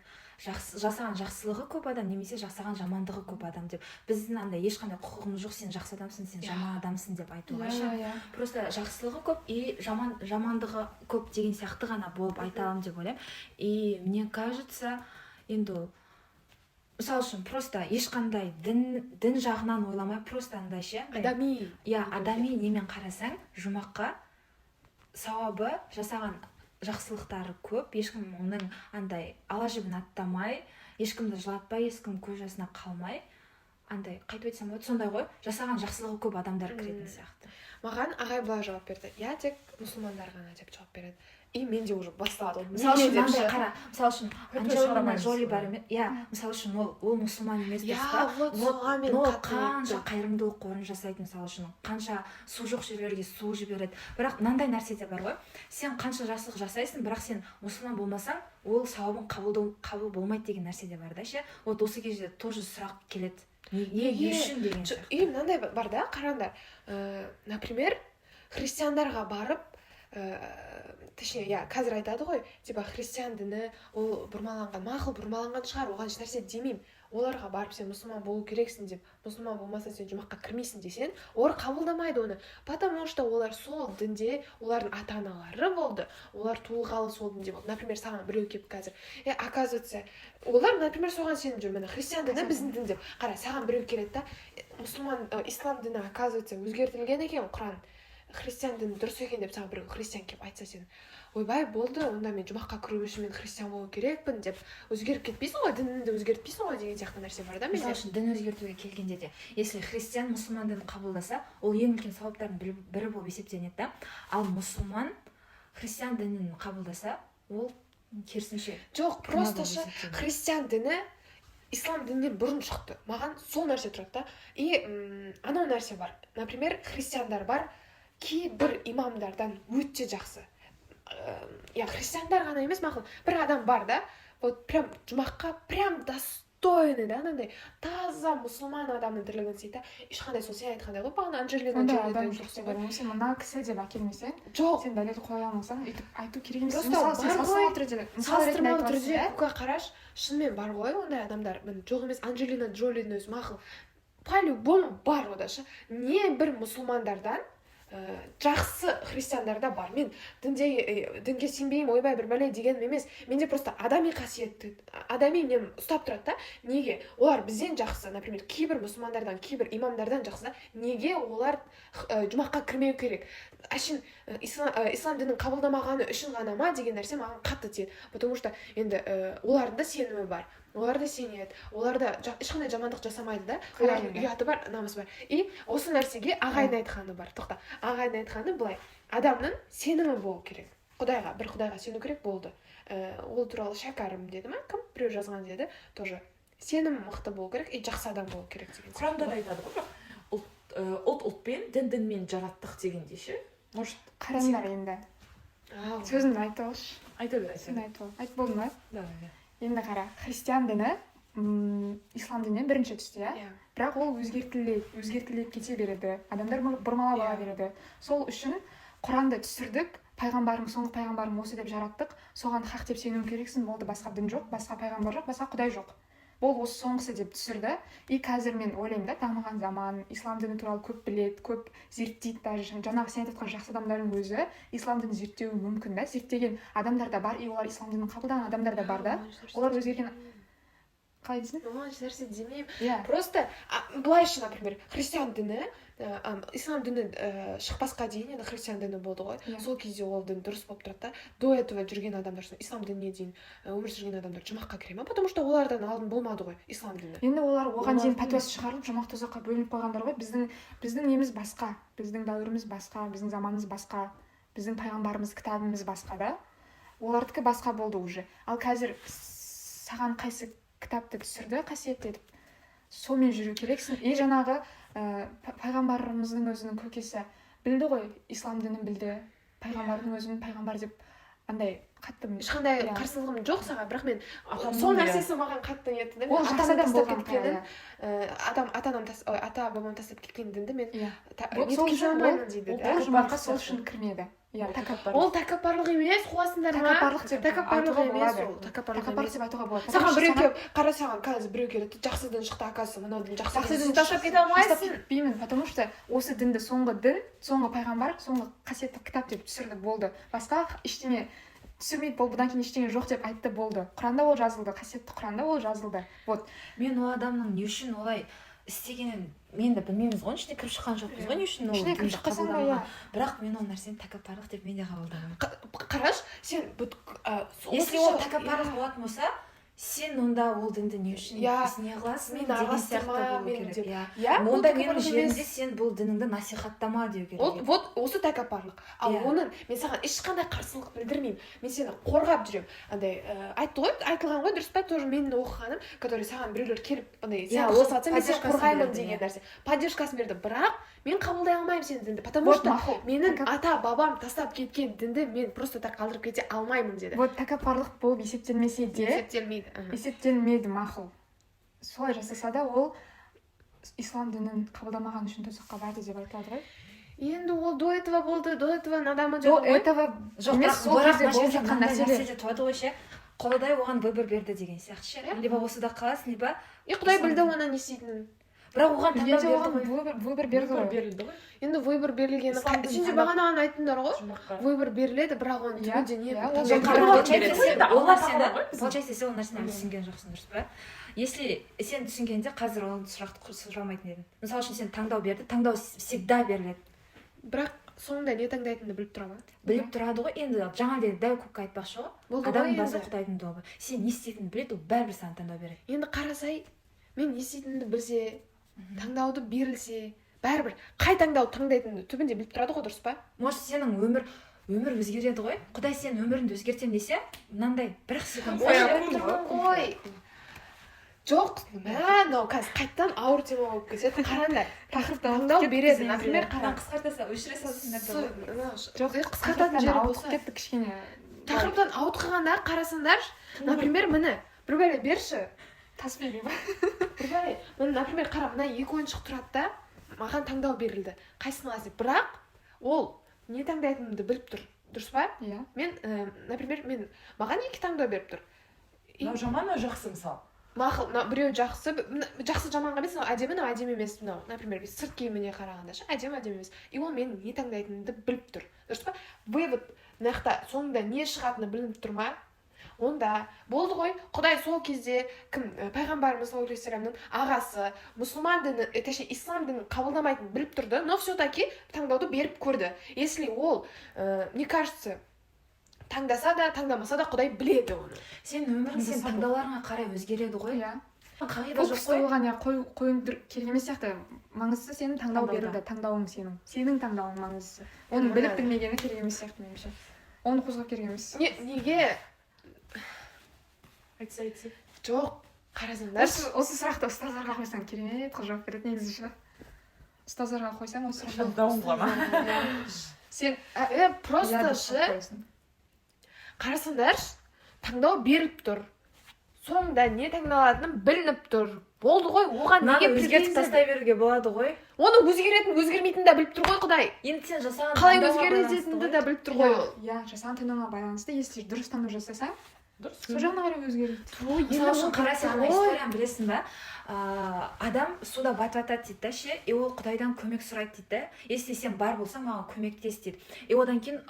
Жақсы, жасаған жақсылығы көп адам немесе жасаған жамандығы көп адам деп біздің андай ешқандай құқығымыз жоқ, сен жақсы адамсың, сен жаман адамсың деп айтуға ше. Просто жақсылығы көп и жамандығы көп деген сияқты ғана болып айта аламын деп ойлаймын. И мне кажется, енді ол мысалы үшін просто ешқандай дін жағынан ойламай, просто андай ше, андай- Адами. Иә, адами немен қарасаң, жұмаққа сауабы, жасаған жақсылықтары көп, ешкім оның андай ала жібін аттамай, ешкімді жылатпай, ешкім көз жасына қалмай, андай қайтып айтсам болады, сондай ғой, жасаған жақсылығы көп адамдар кіретін сияқты. Маған ағай былай жауап берді: иә, тек мұсылмандар ғана деп жауап береді. И менде уже басталады ол Мысалы неге үшін деп мынандай ше. қара, мысалы үшін Хоть Анджелина шығарамаймыз. Джоли бар емес, иә, мысалы үшін ол мұсылман емес, дұрыс па? Вот, соған мен Но қатты қанша неттім. қайырымдылық қорын жасайды, мысалы үшін, қанша су жоқ жерлерге су жібереді. Бірақ мынандай нәрсе де бар ғой: сен қанша жақсылық жасайсың, бірақ сен мұсылман болмасаң, ол сауабың қабыл болмайды деген нәрсе де бар да ше. Вот осы кезде тоже сұрақ келеді: не Неге? үшін деген сияқты. И мынандай бар да, қараңдар, например, христиандарға барып, точнее, иә, қазір айтады ғой, типа христиан діні ол бұрмаланған. Мақұл, бұрмаланған шығар, оған ешнәрсе демеймін. Оларға барып сен мұсылман болу керексің деп, мұсылман болмаса, сен жұмаққа кірмейсің десең, олар қабылдамайды оны, потому что олар сол дінде, олардың ата аналары болды, олар туылғалы сол дінде болды. Например, саған біреу келіп қазір, оказывается, олар, например, соған сеніп жүр, міне, христиан діні біздің дін деп. Қара, саған біреу келеді да, мұсылман, ислам діні, оказывается, өзгертілген екен, құран, христиан діні дұрыс екен деп саған біреу христиан келіп айтса, сен ойбай, болды, онда мен жұмаққа кіру үшін мен христиан болу керекпін деп өзгеріп кетпейсің ғой, дініңді өзгертпейсің ғой деген сияқты нәрсе бар да менде. Мысалы үшін, дін өзгертуге келгенде де, если христиан мұсылман дінін қабылдаса, ол ең үлкен сауаптардың бірі болып есептелінеді да. Ал мұсылман христиан дінін қабылдаса, ол керісінше Жоқ, күнә просто болып ше, есептелінеді. христиан діні ислам дінінен бұрын шықты, маған сол нәрсе тұрады да. И анау нәрсе бар, например, христиандар бар, кейбір имамдардан өте жақсы. Иә, христиандар ғана емес, мақұл, бір адам бар да, вот прям жұмаққа прям достойный да, анандай таза мұсылман адамның тірлігін істейді да, ешқандай сол сен айтқандай ғой бағана, Анджелина Ондай Джолидің адам жоқ дұрыс деп ғой. ойлаймын. Сен мына кісі деп әкелмесең, Жоқ. сен дәлел қоя алмасаң, өйтіп айту керек емес. Просто Мысалы, сен бар ғой, салыстырмалы түрде, мысал ретінде салыстырмалы айтып түрде жатрсың, иә? Кука, қарашы, шынымен бар ғой ондай адамдар, міне, жоқ емес. Анджелина Джолидің өзі, мақұл, по любому бар ода ше. Не бір мұсылмандардан жақсы христиандар да бар. Мен дінде, дінге сенбеймін, ойбай, бір бәле дегенім емес. Менде просто адами қасиетті, адами нем ұстап тұрады да. Неге олар бізден жақсы, например, кейбір мұсылмандардан, кейбір имамдардан жақсы да, неге олар жұмаққа кірмеу керек? Әшейін ислам дінін қабылдамағаны үшін ғана ма деген нәрсе маған қатты тиеді, потому что енді олардың да сенімі бар, олар да сенеді, олар да ешқандай жамандық жасамайды да, олардың Қарай. ұяты бар, намысы бар. И осы нәрсеге ағайдың айтқаны бар, тоқта, ағайдың айтқаны былай: адамның сенімі болу керек құдайға, бір құдайға сену керек болды. Ол туралы Шәкәрім деді ма, кім, біреу жазған деді тоже, сенім мықты болу керек и жақсы адам болу керек деген сияқты. Құранда да айтады ғой, бірақ ұлт, ұлт ұлтпен, дін дінмен жараттық дегенде ше, может. Қараңдар енді. Ау. Сөзімді айтып алшы. Айта бер, айта Сен бер. айтып ал. Айтып болдың ба? Давай. Енді қара, христиан діні ислам дінінен бірінші түсті, иә? Иә. Бірақ ол өзгертіледі, өзгертіліп кете береді, адамдар бұрмалап ала береді. Сол үшін Құранды түсірдік, пайғамбарың, соңғы пайғамбарың осы деп жараттық, соған хақ деп сену керексің, болды, басқа дін жоқ, басқа пайғамбар жоқ, басқа құдай жоқ, ол осы соңғысы деп түсірді. И қазір мен ойлаймын да, дамыған заман, ислам діні туралы көп біледі, көп зерттейді. Даже жаңағы сен айтып жатқан жақсы адамдардың өзі ислам дінін зерттеуі мүмкін да, зерттеген адамдар да бар, и олар ислам дінін қабылдаған адамдар да бар да. Олар өзгерген. Қалай дейсің? Оған ешнәрсе демеймін. Иә. Просто былайша, например, христиан діні, ислам діні шықпасқа дейін енді христиан діні болды ғой. Иә. Сол кезде ол дін дұрыс болып тұрады да. До этого жүрген адамдар, сол ислам дініне дейін өмір сүрген адамдар жұмаққа кіре ма? Потому что олардан алдын болмады ғой ислам діні. Енді олар оған дейін Олардың- пәтуасы шығарылып, жұмақ тозаққа бөлініп қойғандар ғой. Біздің неміз басқа, біздің дәуіріміз басқа, біздің заманымыз басқа, біздің пайғамбарымыз, кітабымыз басқа да. Олардікі басқа болды уже. Ал қазір саған қайсы кітапты түсірді қасиетті етіп, сонымен жүру керексің. И жаңағы пайғамбарымыздың өзінің көкесі білді ғой, ислам дінін білді, пайғамбардың өзін пайғамбар деп андай қатты Ешқандай Иә. қарсылығым жоқ саған, бірақ мен Атамның сол иә. нәрсесі маған қатты нетті да. Ол Мен жақсы атамның адам тастап болған. кеткенін, адам ата анам ой, ата бабам тастап кеткен дінді мен Иә. Вот нетіп сол кете үшін ол- алмаймын дейді ол да. Ол жұмаққа сол үшін кірмеді. Иә, тәкаппарлық. Ол тәкаппарлық емес, қуасыңдар ма? Тәкаппарлық деп Тәкаппарлық айтуға емес болады. ол, тәкаппарлық Тәкаппарлық емес. деп айтуға болады. Саған Потому что біреу саған келіп, қара, саған қазір біреу келеді, жақсы дін шықты, оказывается, мынау дін жақсы жақсы дін дін тастап кете тастап алмайсың. кетпеймін, потому что осы дінді соңғы дін, соңғы пайғамбар, соңғы қасиетті кітап деп түсірді, болды. Басқа ештеңе түсірмейді, болды, бұдан кейін ештеңе жоқ деп айтты, болды. Құранда ол жазылды, қасиетті Құранда ол жазылды. Вот. Мен ол адамның не үшін олай істегенін мен де білмейміз ғой, ішіне кіріп шыққан жоқпыз ғой, не үшін ол Ішіне кіріп дінді шықпасаң да, қабылдамаған. иә. Бірақ мен ол нәрсені тәкаппарлық деп мен де қабылдамаймын. Қарашы, сен бұт Если ол тәкаппарлық болатын болса, сен онда ол дінді не үшін Иә. не қыласың Мені деген араластырма, сияқты болу мен керек, деп. иә. Иә, ол Онда менің тәкаппарлық жерімде емес. сен бұл дініңді насихаттама деу керек Ол еді. вот осы тәкаппарлық. Ал Иә. оның мен саған ешқандай қарсылық білдірмеймін. Мен сені қорғап жүремін. Андай айтты ғой, айтылған ғой, дұрыс па? Тоже менің оқығаным, который саған біреулер келіп андай Иә, сен ол жасап жатса, мен сені поддержкасын қорғаймын берді, деген иә. нәрсе. Поддержкасын берді, бірақ мен қабылдай алмаймын сенің дінді, потому Вот что мақұл. менің ата бабам тастап кеткен дінді мен просто так қалдырып кете алмаймын деді. Вот тәкаппарлық болып есептелмесе де, Есептелмейді. Аха. есептелмеді, мақұл. Солай жасаса да, ол ислам дінін қабылдамаған үшін тозаққа барды деп айтылады ғой. Енді ол до этого болды, до этого адамы До жоқ ғой. этого Жоқ, емес, бірақ сол бірақ кезде мына болып жерде жатқан мынандай нәрселер. нәрсе де туады ғой ше. Құдай оған выбор берді деген сияқты ше. Иә. Либо осыда қаласың, либо И Құдай білді оны не істейтінін. Бірақ оған таңдау Енді берді оған ғой. выбор берді Выбор ғой. берілді ғой. Енді выбор берілгені Ислам дінін сен де таңдап- бағана ғана айттыңдар ғой. Жұмаққа. Выбор беріледі, бірақ оның Иә, түбінде не иә, ол таңдау жерде беріледі. выбор Получается, береді. сен Енді ол Алла нәрсені тағала ғой біздің. получается, сен ол нәрсені әлі түсінген жоқсың, дұрыс па? Если сен түсінгенде, қазір ол сұрақты сұрамайтын едің. Мысалы үшін, сен таңдау берді, таңдау всегда беріледі. Бірақ соңында не таңдайтыныңды біліп тұра ма? Біліп тұрады ғой. Енді жаңа де дәу көкке айтпақшы ғой, Болды ғой адамның басы енді. құдайдың добы. Сен не істейтініңді біледі, ол бәрібір саған таңдау береді. Енді қарасай, мен не істейтінімді білсе, таңдауды берілсе, бәрібір қай таңдауды таңдайтыныңды түбінде біліп тұрады ғой, дұрыс па? Может, сенің өмір өзгереді ғой. Құдай сенің өміріңді өзгертемін десе, мынандай бір ақ секунд. Ой, Ой, біліп тұрмын ғой. Жоқ, мә, мынау қазір қайтадан ауыр тема болып кетеді. Қараңдар, Тақырыптан таңдау ауытқып кеттік береді, біз например, негізі. қара. Қысқарта сал, өшіре салсыңдар да болады. Жоқ, Жоқ, қысқартатын жері ауытқып болса. кеттік кішкене. Тақырыптан ауытқығанда қарасаңдаршы, например, міне, бір бәле берші. Тас берейін ба? Бір бәле. Міне, например, қара, мына екі ойыншық тұрады да, маған таңдау берілді. Қайсысын аласың? Бірақ ол не таңдайтынымды біліп тұр. Дұрыс па? Иә. Мен, например, мен маған екі таңдау беріп тұр. И Мынау жаман, мынау жақсы, мысалы. Мақұл, мына біреу жақсы, жақсы жаманға емес, мынау әдемі, мынау әдемі емес, мынау, например, сырт киіміне қарағанда ше, әдемі, әдемі емес. И ол менің не таңдайтынымды біліп тұр. Дұрыс па? Вывод мына жақта соңында не шығатыны білініп тұр ма? Онда болды ғой. Құдай сол кезде кім, пайғамбарымыз саллаллаху алейхи вассаламның ағасы мұсылман діні, точнее, ислам дінін қабылдамайтынын біліп тұрды, но все таки таңдауды беріп көрді. Если ол, мне кажется, таңдаса да, таңдамаса да, Құдай біледі оны. Сен өмірің сен Таңдаса бол. таңдауларыңа қарай өзгереді ғой. Иә. Қағида Бұл жоқ кісі қой. оған иә қою керек емес сияқты. Маңыздысы сенің таңдау Таңдауда. берілді, таңдауың сенің. Сенің таңдауың маңыздысы. Оның біліп білмегені керек емес сияқты меніңше. Оны қозғау керек емес. Не, неге Айтса, айтса. Жоқ, қарасаңдаршы. Осы сұрақты ұстаздарға қойсаң, керемет қылып жауап береді негізі ше. Ұстаздарға қойсаң осы сұрақты. Шатдаун қыла ма? Иә. Сен Просто иә деп ше, қоясың. Қарасаңдаршы, таңдау беріліп тұр, соңында не таңдалатыны білініп тұр, болды ғой. Оған Мынаны неге өзгертіп претензия? тастай беруге болады ғой. Оны өзгеретін, өзгермейтінін де біліп тұр ғой Құдай. Енді сен жасаған Қалай таңдауға байланысты өзгеретініңді ғой. де біліп тұр ғой ол. Иә, жасаған таңдауыңа байланысты. Если дұрыс таңдау жасасаң, Дұрыс. Сол жағына қарай өзгерді. Ту, Мысалы үшін, қара, сен ана ғой. историяны білесің ба? Адам суда батып жатады дейді да ше, и ол Құдайдан көмек сұрайды дейді да: «Если сен бар болсаң, маған көмектес», – дейді. И одан кейін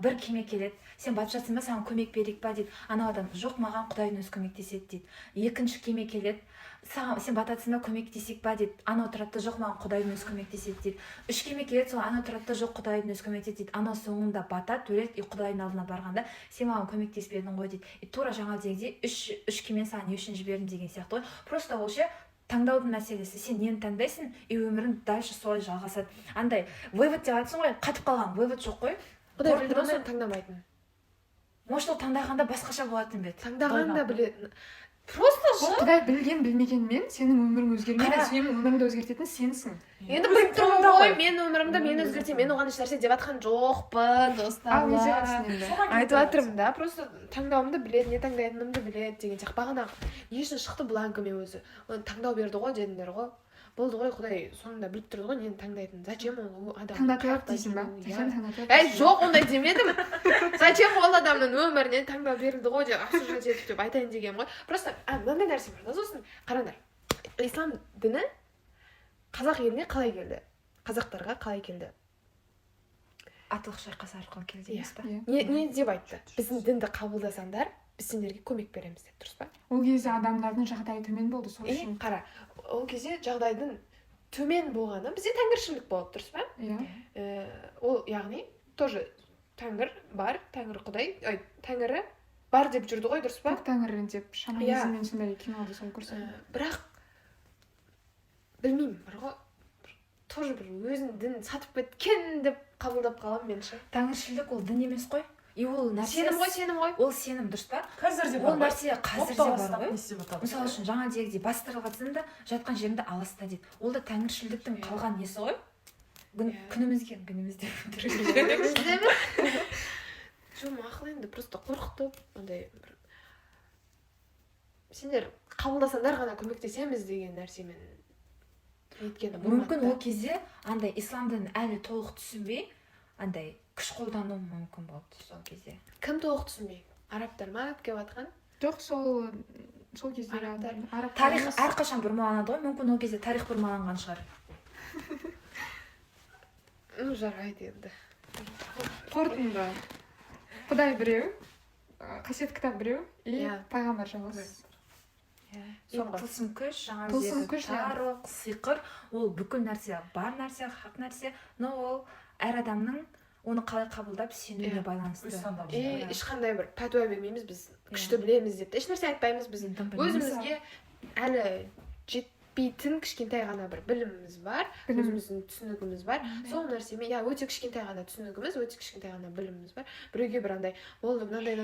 бір кеме келеді: «Сен батып жатсың ба, саған көмек берейік па?» – дейді. Анау адам: «Жоқ, маған Құдайдың өзі көмектеседі», – дейді. Екінші кеме келеді: «Саған, сен бататсың ба, көмектесейік па?» – дейді. Анау тұрады да: «Жоқ, маған Құдайдың өзі көмектеседі», – дейді. Үш кеме келеді, сол анау тұрады да: «Жоқ, Құдайдың өзі көмектеседі», – дейді. Анау соңында батады, өледі. И Құдайдың алдына барғанда: «Сен маған көмектеспедің ғой», – дейді. И тура жаңағыдегідей үш кемені саған не үшін жібердім деген сияқты ғой. Просто ол ше, таңдаудың мәселесі: сен нені таңдайсың, и өмірің дальше солай жалғасады. Андай вывод деп жатрсың ғой, қатып қалған вывод жоқ қой. Құдай білді ма Қорытындыны- соны таңдамайтын? Может, ол таңдағанда басқаша болатын ба еді? Таңдаған да білетін просто. Ол Құдай білген білмегенмен сенің өмірің өзгермейді. Қара. Сенің өміріңді өзгертетін сенсің. Енді біліп тұрмын Қолында ғой. ғой. Мен өмірімді мен өзгертемін, мен оған ешнәрсе деп жатқан жоқпын, достар. Ал не деп жатрсың енді? Соған Айтып жатырмын да, просто таңдауымды біледі, не таңдайтынымды біледі деген сияқты. Бағана не үшін шықты бұл әңгіме өзі? Оны таңдау берді ғой дедіңдер ғой. Болды ғой, Құдай соңында біліп тұрды ғой нені таңдайтынын. Зачем ол адам Таңдатып дейсің ба? Иә. Зачем таңдатып? Әй, жоқ, ондай демедім. Зачем ол адамның өміріне таңдау берілді ғой деп обсуждать етіп деп айтайын дегенім ғой. Просто мынандай нәрсе бар да. Сосын қараңдар, ислам діні қазақ еліне қалай келді, қазақтарға қалай келді? Атлық шайқас арқылы келді Иә. емес па? Иә. Не деп айтты? «Біздің дінді қабылдасаңдар, біз сендерге көмек береміз», – деп, дұрыс па? Ол кезде адамдардың жағдайы төмен болды, сол И үшін. қара, ол кезде жағдайдың төмен болғаны, бізде тәңіршілдік болды, дұрыс па? Иә. Ол яғни тоже тәңір бар, тәңір құдай, ой, тәңірі бар деп жүрді ғой, дұрыс па? Көк тәңір деп шаманизммен сондай кинода солай көрсетеді. Бірақ білмеймін бар ғой, тоже бір өзін дін сатып кеткен деп қабылдап қаламын мен ше. Тәңіршілдік ол дін емес қой, и ол нәрсе Сенім ғой, сенім ғой. Ол сенім, дұрыс па? Қазір де Ол бар ғой. нәрсе қазір де бар Отталастап ғой. не істеп жатады? Мысалы үшін, жаңағыдегідей бастырылып жатсаң да, жатқан жеріңді аласта дейді. Ол да тәңіршілдіктің қалған несі ғой. Күнімізге күнімізде. Күнімізде ме? Жоқ, мақұл енді, просто қорқытып, андай бір сендер қабылдасаңдар ғана көмектесеміз деген нәрсемен неткені болмады Мүмкін, да. ол кезде андай ислам дінін әлі толық түсінбей, андай күш қолдану мүмкін болды сол кезде. Кім толық түсінбей? Арабтар ма келіп жатқан? Жоқ, сол кездегі Арабтар. Арабтар Тарих емес. әрқашан бұрмаланады ғой, мүмкін, ол кезде тарих бұрмаланған шығар. Ну, жарайды енді. Қорытынды: Құдай біреу, қасиетті кітап біреу и пайғамбар жалғыз. И Соңғы. тылсым күш, жаңа Тылсым күш, иә. таро, сиқыр, ол бүкіл нәрсе бар нәрсе, хақ нәрсе, но ол әр адамның оны қалай қабылдап сенуіне байланысты. Өз таңдауы. И ешқандай бір пәтуа бермейміз біз, күшті Иә. білеміз деп те ешнәрсе айтпаймыз біз. Дым білмейміз. Өзімізге әлі жетпейтін кішкентай ғана бір біліміміз бар, Білім. өзіміздің түсінігіміз бар сол нәрсемен. Иә, өте кішкентай ғана түсінігіміз, өте кішкентай ғана біліміміз бар. Біреуге бір андай болды, мынандай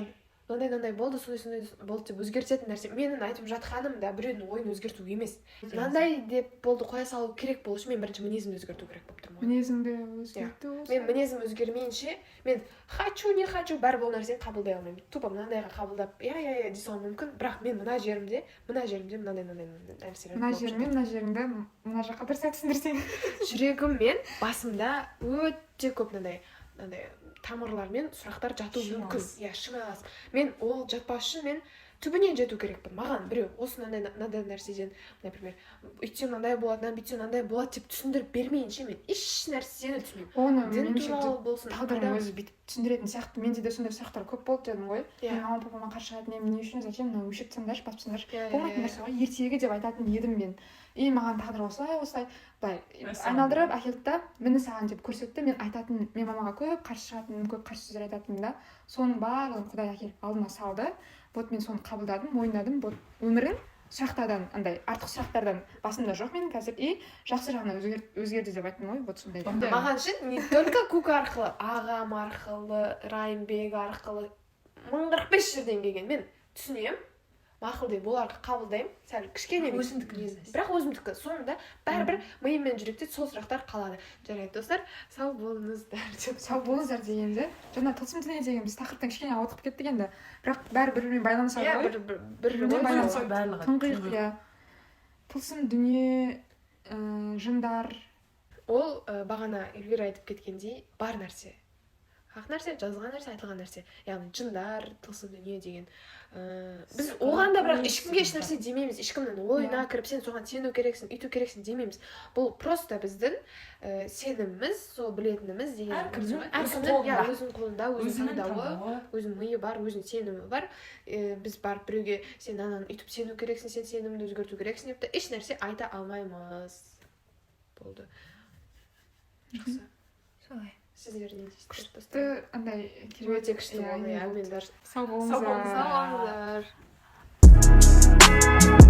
мынандай мынандай болды, сондай сондай болды деп өзгертетін нәрсе, менің айтып жатқаным да біреудің ойын өзгерту емес. Мынандай деп болды, қоя салу керек болу үшін мен бірінші мінезімді өзгерту керек болып тұрмын ғой. Мінезіңді өзгерту. Мен мінезім өзгермейінше, мен хочу не хочу, бәрібір ол нәрсені қабылдай алмаймын. Тупо мынандайға қабылдап, иә, иә, иә дей салуым мүмкін, бірақ мен мына жерімде мынандай мынандай мынандай нәрселер Мына болып жеріңмен мына жеріңді мына жаққа дұрыстап түсіндірсең. жатады. Жүрегім мен басымда өте көп мынандай мынандай тамырлармен сұрақтар жатуы мүмкін. Шималас. Иә, шималас. Мен ол жатпас үшін мен түбінен жету керекпін. Маған біреу осы мынандай мынандай нәрседен, например, өйтсем мынандай болады, мынаны бүйтсем мынандай болады деп түсіндіріп бермейінше, мен еш нәрсені түсінбеймін. Оны Дін меніңше туралы болсын, тағдырдың өзі бүйтіп түсіндіретін сияқты. Менде де сондай сұрақтар көп болды дедім ғой. Мен мама папама қарсы шығатын едім: не үшін, зачем мынаны өшіріп тастаңдаршы, басып тастаңдаршы, Иә, иә, болмайтын иә. нәрсе ғой, ертегі деп айтатын едім мен. И маған тағдыр осылай осылай былай Мәссаған. айналдырып әкелді да, міне саған деп көрсетті. Мен айтатын, мен мамаға көп қарсы шығатынмын, көп қарсы сөздер айтатынмын да. Соның барлығын Құдай әкеліп алдыма салды. Вот мен соны қабылдадым, мойындадым. Вот өмірім сұрақтардан, андай артық сұрақтардан басымда жоқ менің қазір, и жақсы жағына өзгерді деп айттым ғой. Вот сондай. Маған ше, не только Кука арқылы, ағам арқылы, Райымбек арқылы, 1045 жерден келген. Мен түсінемін, мақұл деп оларды қабылдаймын, сәл кішкене бүйтіп Өзіңдікі емес. Бірақ өзімдікі. Соңында бәрібір миым мен жүректе сол сұрақтар қалады. Жарайды, достар, сау болыңыздар деп. Сау болыңыздар дегенде, жаңа тылсым дүние деген біз тақырыптан кішкене ауытқып кеттік енді, бірақ бәрі бір бірімен байланысады Иә, ғой. бір бір бір Бірімен ғой. байланысады. Барлығы. Тұңғиық, иә, тылсым дүние, жындар. Ол бағана Эльвира айтып кеткендей, бар нәрсе. Хақ нәрсе, жазылған нәрсе, айтылған нәрсе, яғни жындар, тылсым дүние деген. Біз Сиқыр, оған да бірақ көз ешкімге еш деген. нәрсе демейміз, ешкімнің ойына кіріп, сен соған сену керексің, өйту керексің демейміз. Бұл просто біздің сеніміміз, сол білетініміз деген. Әркімнің өз Әркімнің, иә, қолында. Өзінің қолында, өзінің Өзінің таңдауы, таңдауы. Өзінің миы бар, өзінің сенімі бар. Біз барып біреуге сен ананы өйтіп сену керексің, сен сеніміңді өзгерту керексің деп те еш нәрсе айта алмаймыз. Болды, жақсы. Солай. Сіздер не дейсіздер, достар? Күшті, андай керемет. Өте күшті Иә, болды, иә. әңгіме Мен даже болды. Сау болыңыздар. Сау болыңыздар. Сау болыңыздар.